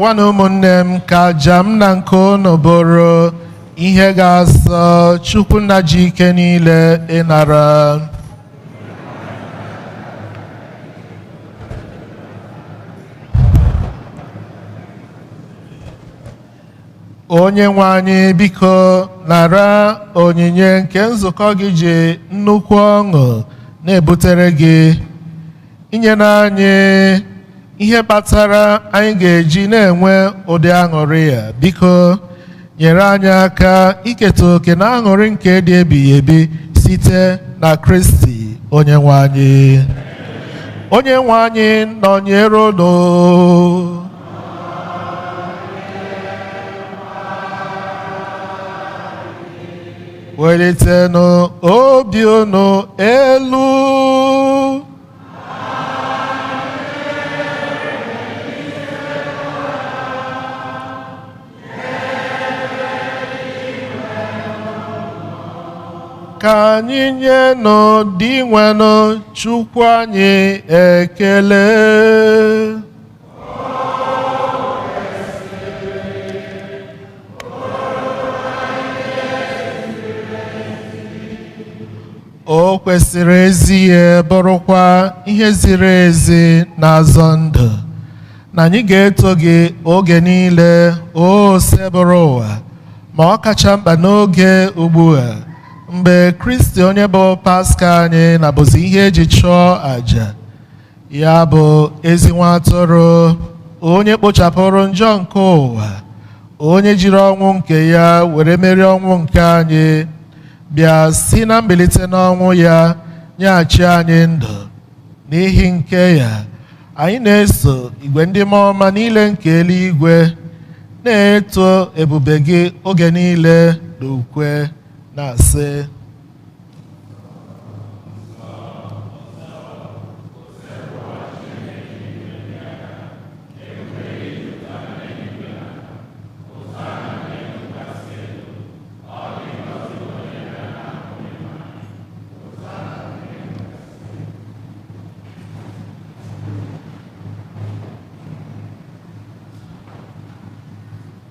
Bịawa na ụmụnne m ka aja m na nke unu bụrụ ihe ga-asọ Chukwu nna ji ike niile ịnara. Onye nwe anyị, biko nara onyinye nke nzukọ gị ji nnukwu ọṅụ na-ebutere gị, inyere anyị ihe kpatara anyị ga-eji na-enwe ụdị aṅụrị ya. Biko nyere anyị aka iketa oke na aṅụrị nke dị ebighị ebi site na Kristi onye nwe anyị. Onye nwe anyị nọnyere unu. Welitenụ obi unu elu. Ka anyị nyenụ Dinwenụ Chukwu anyị ekele. O kwesịrị ezi ihe bụrụkwa ihe ziri ezi na-azọ ndụ, na anyị ga-eto gị oge niile, o sebụrụ ụwa, ma ọ kacha mkpa n'oge ugbu a, mgbe Kristi onye bụ Paska anyị na-abụzi ihe eji chụọ àjà, ya bụ ezi nwa atụrụ, onye kpochapụrụ njọ nke ụwa, onye jiri ọnwụ nke ya were merie ọnwụ nke anyị, bịa si na mbilite n'ọnwụ ya nyeghachi anyị ndụ. N'ihi nke ya, anyị na-eso igwe ndị mmụọ ọma niile nke eluigwe na-eto ebube gị oge niile n'ukwe na-asị: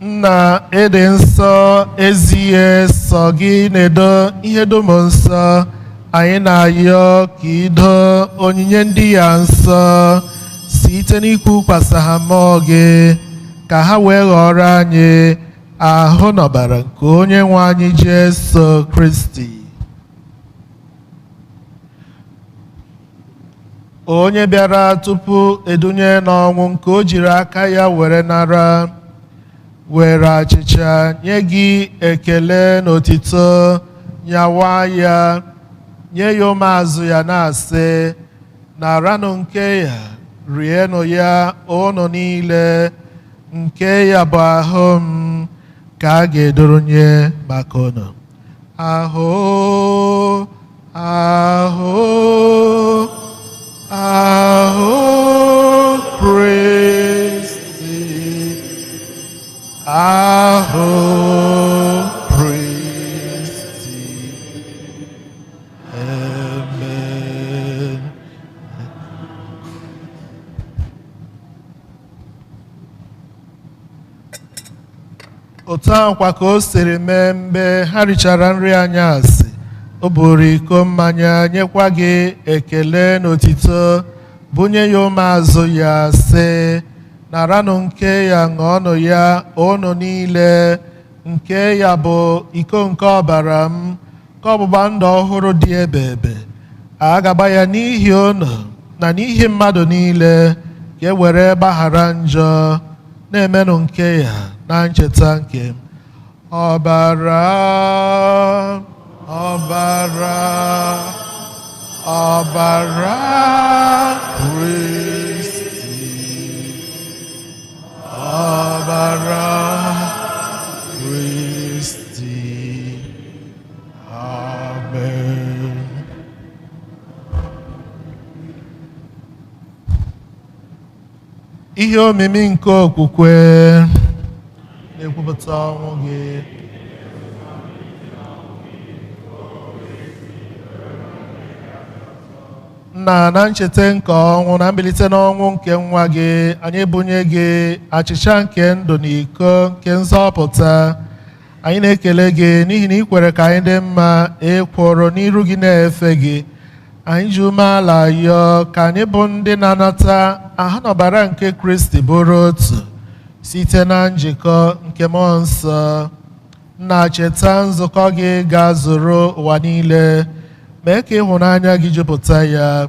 Nna ịdị nsọ, ezi ihe sọ gị na-edo ihe dum nsọ, anyị na-ayọ ka ido onyinye ndị ya nsọ site n'ikwukwasị ha mmụọ gị, ka ha wee ghọrọ anyị ahụ n'ọbara nke onye nwe anyị Jesu Kristi, onye bịara tupu edunye n'ọnwụ nke o jiri aka ya were nara, were achịcha nye gị ekele na otito, nyawa ya, nye ya ụmụazụ ya na-asị: naranụ nke ya, rienụ ya unu niile, nke ya bụ ahụ m ka a ga-edoro nye maka unu. Ahụ, ahụ, ahụ Kristi, ahụ Kristi. Amen. Otu ahụ kwa ka o siri mee mgbe ha richara nri anyasị, o buru iko mmanya nyekwa gị ekele na otito, bunye ya ụmụazụ ya sị: naranụ nke ya, ṅụọnụ ya unu niile, nke ya bụ iko nke ọbara m, ka ọgbụgba ndụ ọhụrụ dị ebebe. A ga-agba ya n'ihi unu na n'ihi mmadụ niile, ka e were gbaghara njọ. Na-emenụ nke ya na ncheta nke m. Ọbara, ọbara, ọbara Kristi, ọbara Kristi. Amen. Ihe omimi nke okwukwe. Na-ekwupụta ọnwụ gị, Nna, na ncheta nke ọnwụ na mbilite n'ọnwụ nke nwa gị, anyị bunye gị achịcha nke ndụ na iko nke nzọpụta. Anyị na-ekele gị n'ihi na ị kwere ka anyị dị mma ịkwụrụ n'iru gị na-efe gị. Anyị ji umeala yọọ ka anyị bụ ndị na-anata ahụ na ọbara nke Kristi bụrụ otu site na njikọ nke Mmụọ Nsọ. Nna, cheta nzukọ gị ga-zuru ụwa niile, mee ka ịhụnanya gị jupụta ya.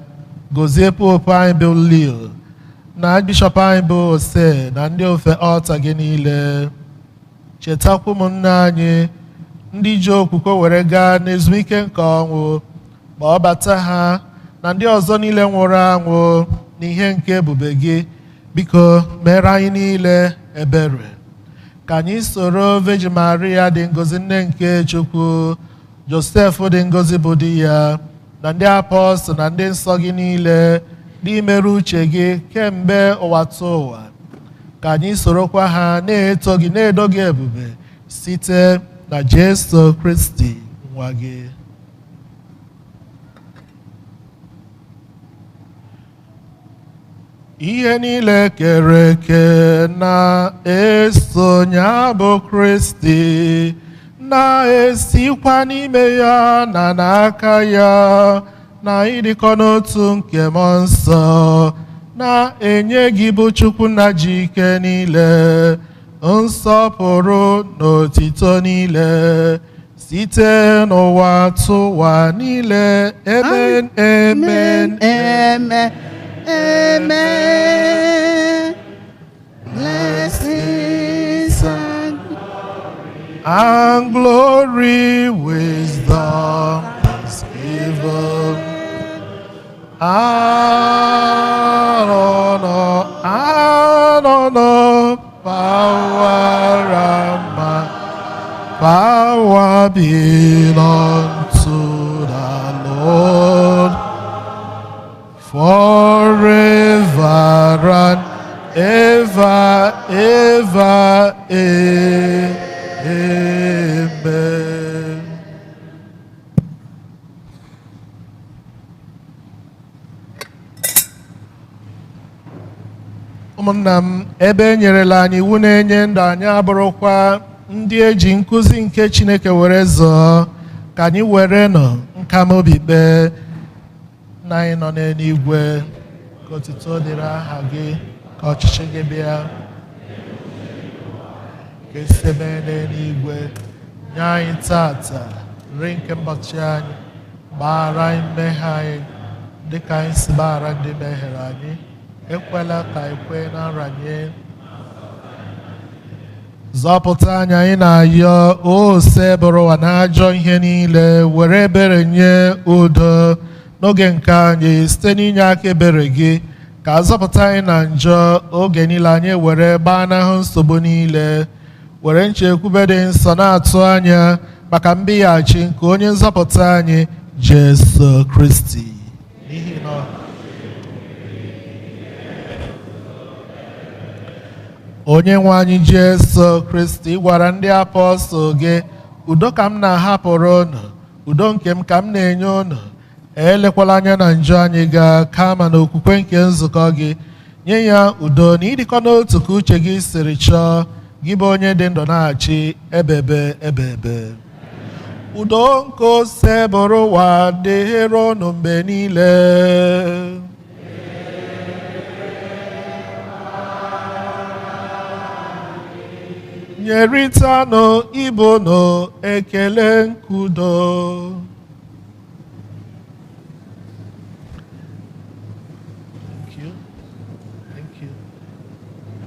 Gozie Popu anyị bụ Leo na Bishọp anyị bụ Ose na ndị ofe ọlta gị niile. Chetakwa ụmụnne anyị ndị ji okwukwe were gaa n'ezumike nke ọnwụ, ma ọ bata ha na ndị ọzọ niile nwụrụ anwụ n'ihe nke ebube gị. Biko mere anyị niile ebere, ka anyị soro Virgin Maria dị ngọzi nne nke Chukwu, Josef dị ngọzi bụ di ya, na ndị apọstụl na ndị nsọ gị niile ndị mere uche gị kemgbe ụwa tụ ụwa. Ka anyị sorokwa ha na-eto gị na-edo gị ebube site na Jesu Kristi nwa gị. Ihe niile kere eke na-eso ya bụ Kristi, na-esikwa n'ime ya na n'aka ya na ịdịkọ n'otu nke Mmụọ Nsọ, na-enye gị bụ Chukwu nna ji ike niile nsọpụrụ na otito niile site n'ụwa tụwa niile. Amen, amen, amen, amen. Blessings and glory, wisdom, thanksgiving, and honor, and honor, power and might, power belong to the Lord forever and ever, ever, amen. Ụmụnna m, ebe e nyerela anyị iwu na-enye ndụ, anyị abụrụkwa ndị eji nkụzi nke Chineke were zọọ, ka anyị were nọ nkamobi kpee. Nna anyị nọ n'eluigwe, ka otuto dịrị aha gị, ka ọchịchị gị bịa, ka esi eme n'eluigwe. Nye anyị tata nri nke ụbọchị anyị, gbaghara anyị mmehie anyị dịka anyị si gbaghara ndị mehiere anyị, ekwela ka anyị kwee na nranye. Zọpụta anyị, anyị na-ayọ ose bụrụ ụwa na ajọ ihe niile, were ebere nye udo n'oge nke anyị site n'inye aka ebere gị, ka azọpụta anyị na njọ oge niile, anyị were gbanahụ nsogbu niile, were nchekwube dị nsọ na-atụ anya maka mbịghachi nke onye nzọpụta anyị Jesu Kristi. N'ihi na Onye nwe anyị Jesu Kristi gwara ndị apọstụl gị, udo ka m na-ahapụrụ unu, udo nke m ka m na-enye unu. Elekwala anya na njọ anyị gaa, kama na okwukwe nke nzukọ gị, nye ya udo na ịdịkọ n'otu ka uche gị siri chọọ, gị bụ onye dị ndụ na-achị ebebe ebebe. Udo nke ose bụrụ ụwa dịrị unu mgbe niile. Nyeritanụ ibe unu ekele nkudo. Thank you. Thank you.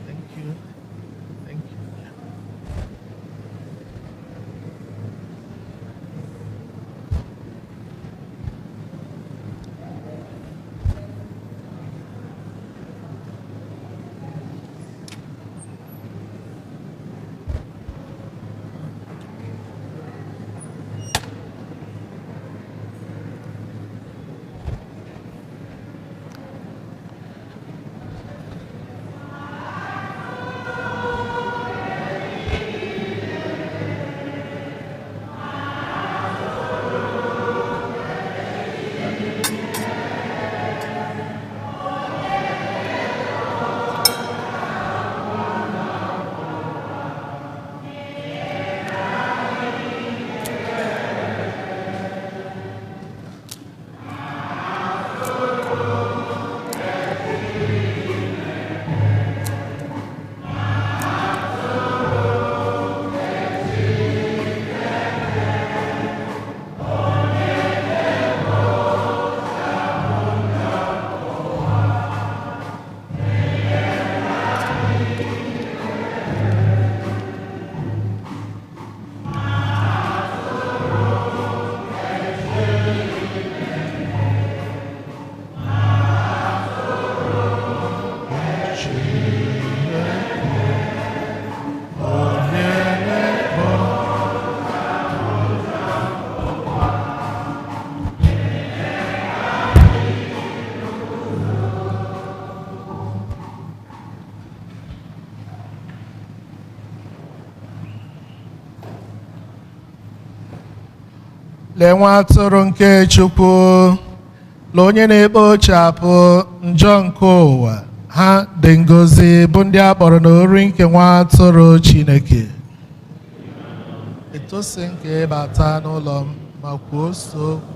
Thank you. Thank you. Lee nwa atụrụ nke Chukwu, lee onye na-ekpochapụ njọ nke ụwa. Ha dị ngọzi bụ ndị a kpọrọ n'ori nke nwa atụrụ Chineke. Etosi nke ịbata n'ụlọ m ma kwuo so okwu.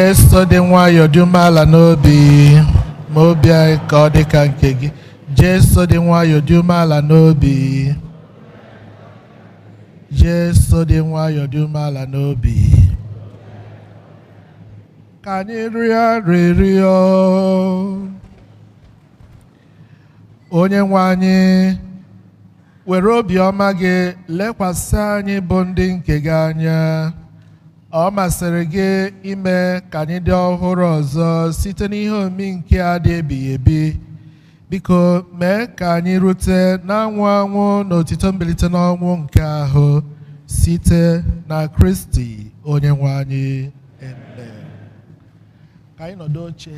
Jesu dị nwayọọ dị umeala n'obi, ma obi anyị ka ọ dị ka nke gị. Jesu dị nwayọọ dị umeala n'obi. Jesu dị nwayọọ dị umeala n'obi. Ka anyị rịọ arịrịọ. Onye nwe anyị, were obiọma gị lekwasị anyị bụ ndị nke gị anya. Ọ masịrị gị ime ka anyị dị ọhụrụ ọzọ site n'ihe omimi nke a dị ebighị ebi. Biko mee ka anyị rute n'anwụ anwụ na otito mbilite n'ọnwụ nke ahụ site na Kristi onye nwe anyị. Amen. Ka anyị nọdụ oche.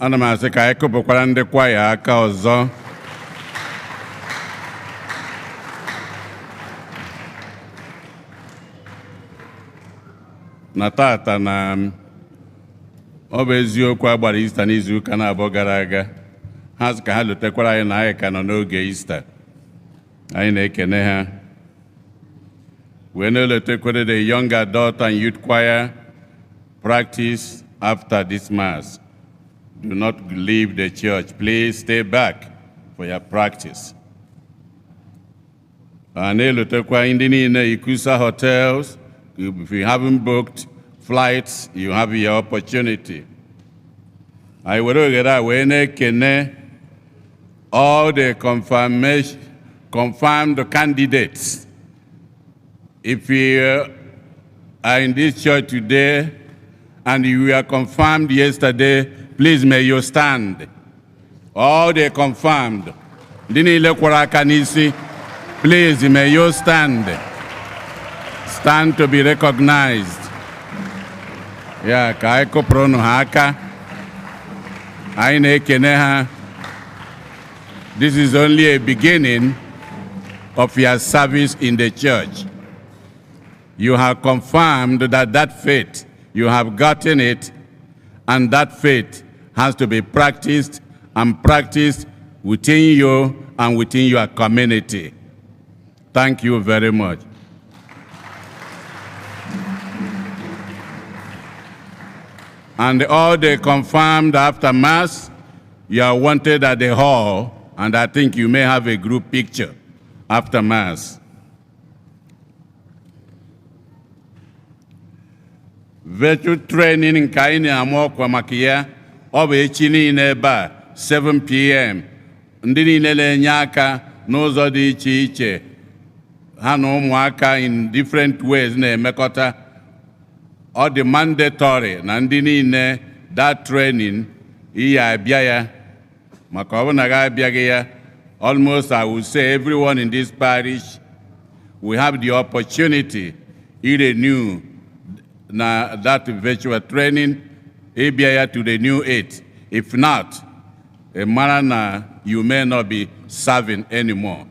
Ana m asị ka anyị kụpụkwara ndị kwaya aka ọzọ. Na tata na ọ bụ eziokwu a gbara Ista n'izuụka na-abụọ gara aga, ha sị ka ha lotekwara anyị na anyị ka nọ n'oge Ista. Anyị na-ekene ha wee na-elotekwere the young adult and youth choir practice after this mass. Do not leave the church. Please stay back for your practice. A na-elotekwa ndị niile Ikusa Hotels. If you haven't booked flights, you have your opportunity. Anyị were oghere a wee na-ekene all the confirmed candidates. If you are in this church today and you were confirmed yesterday, please may you stand. All the confirmed. Ndị niile kwọrọ aka n'isi, please may you stand. Stand to be recognized. Ya ka anyị kụpụrụ unu ha aka. Anyị na-ekene ha. This is only a beginning of your service in the church. You have confirmed that that faith, you have gotten it, and that faith has to be practiced and practiced within you and within your community. Thank you very much. And all the confirmed after Mass, you are wanted at the hall, and I think you may have a group picture after Mass. Virtual training nke anyị na-ama ọkwa maka ya, ọ bụ echi niile ebe a 7 p.m. Ndị niile na-enye aka n'ụzọ dị iche iche ha na ụmụaka in different ways na-emekọta. Ọ dị mandatory na ndị niile that training iyi abịa ya, maka ọ bụ na gị abịaghị ya, almost I will say everyone in this parish will have the opportunity to renew na that virtual training, ịbịa ya to renew it. If not, ị mara na you may not be serving anymore.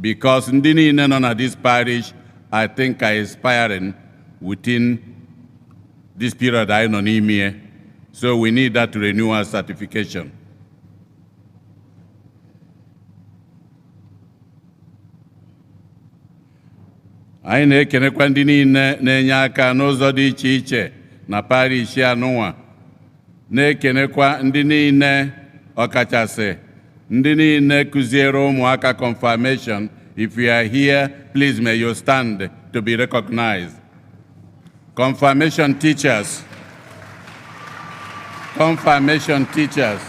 Because ndị niile nọ na this parish, I think, are expiring within this period anyị nọ n'ime ya. So we need that renewal certification. Anyị na-ekenekwa ndị niile na-enye aka n'ụzọ dị iche iche na parish anụnwa, na-ekenekwa ndị niile, ọkachasị ndị niile kụziere ụmụaka confirmation. If you are here, please may you stand to be recognized. Confirmation teachers, confirmation teachers,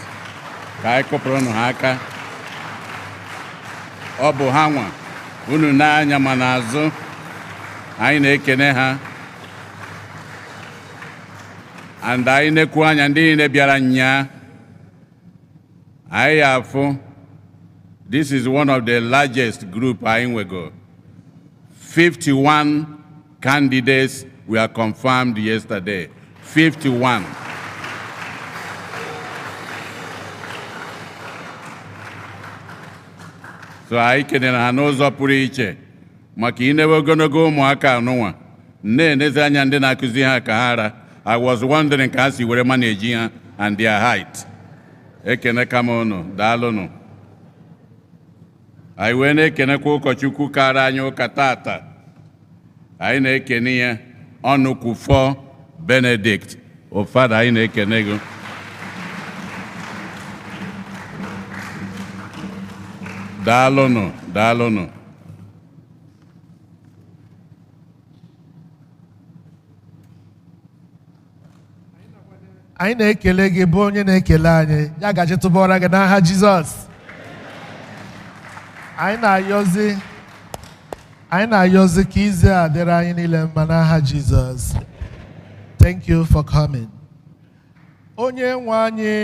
ka anyị kụpụrụ ha aka. Ọ bụ ha nwa unu n'anya ma n'azụ. Anyị na-ekene ha. And anyị na-ekwu anya ndị niile bịara nnyaa, anyị afụ this is one of the largest group anyị nwego. 51 candidates were confirmed yesterday. 51. So anyị kenere ha n'ụzọ pụrụ iche maka inewe ogologo ụmụaka anụnwa. Na-enezi anya ndị na-akụzi ha ka ha ra. I was wondering ka ha si were manage ha and their height. Ekene kama unu, daalụnụ. Anyị wee na-ekenekwa ụkọchukwu kara anyị ụka tata. Anyị na-ekene ya Ọnụkwufọ Benedict. O Fada, anyị na-ekene gị. Daalụnụ, daalụnụ. Anyị na-ekele gị bụ onye na-ekele anyị ya gaji tụbọra gị n'aha Jizọs. Anyị na-ayọzi ka izu a dịrị anyị niile mma n'aha Jizọs. Thank you for coming. Onye nwe anyị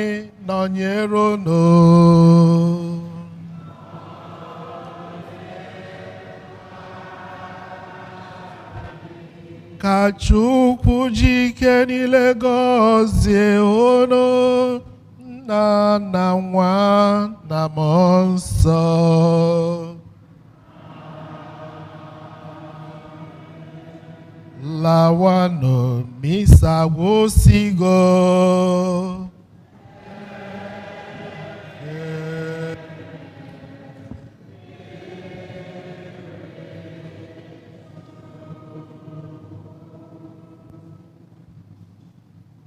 nọnyere unu. Ka Chukwu ji ike niile gọzie unu, Nna na Nwa na Mmụọ Nsọ. Lawanụ, misa gwụsịgo.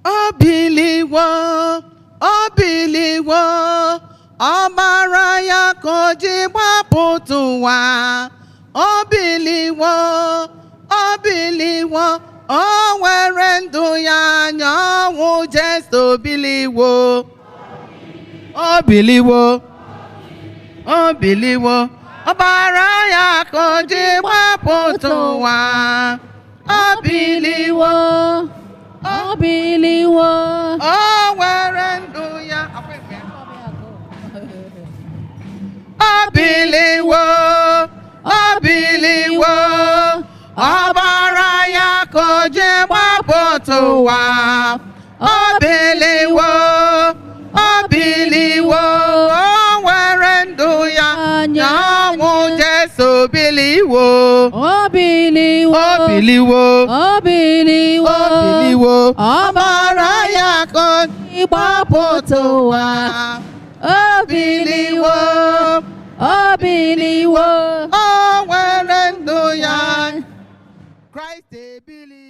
Obiliwo, obiliwo, ọbara ya ka o ji gbapụta ụwa. Obiliwo, obiliwo, o nwere ndụ ya anya ọnwụ Jesu obiliwo. Obiliwo, obiliwo, ọbara ya ka o ji gbapụta ụwa. Obiliwo, Obiliwo, o nwere ndụ ya. Obiliwo, obiliwo, ọbara ya ka o ji gbapụta ụwa. Obiliwo, obiliwo, o nwere ndụ ya na ọnwụ Jesu obiliwo. Obiliwo, Obiliwo, obiliwo, obiliwo, ọbara ya ka o ji gbapụta ụwa. Obiliwo, obiliwo, o nwere ndụ ya. Kraịst ebiliwo.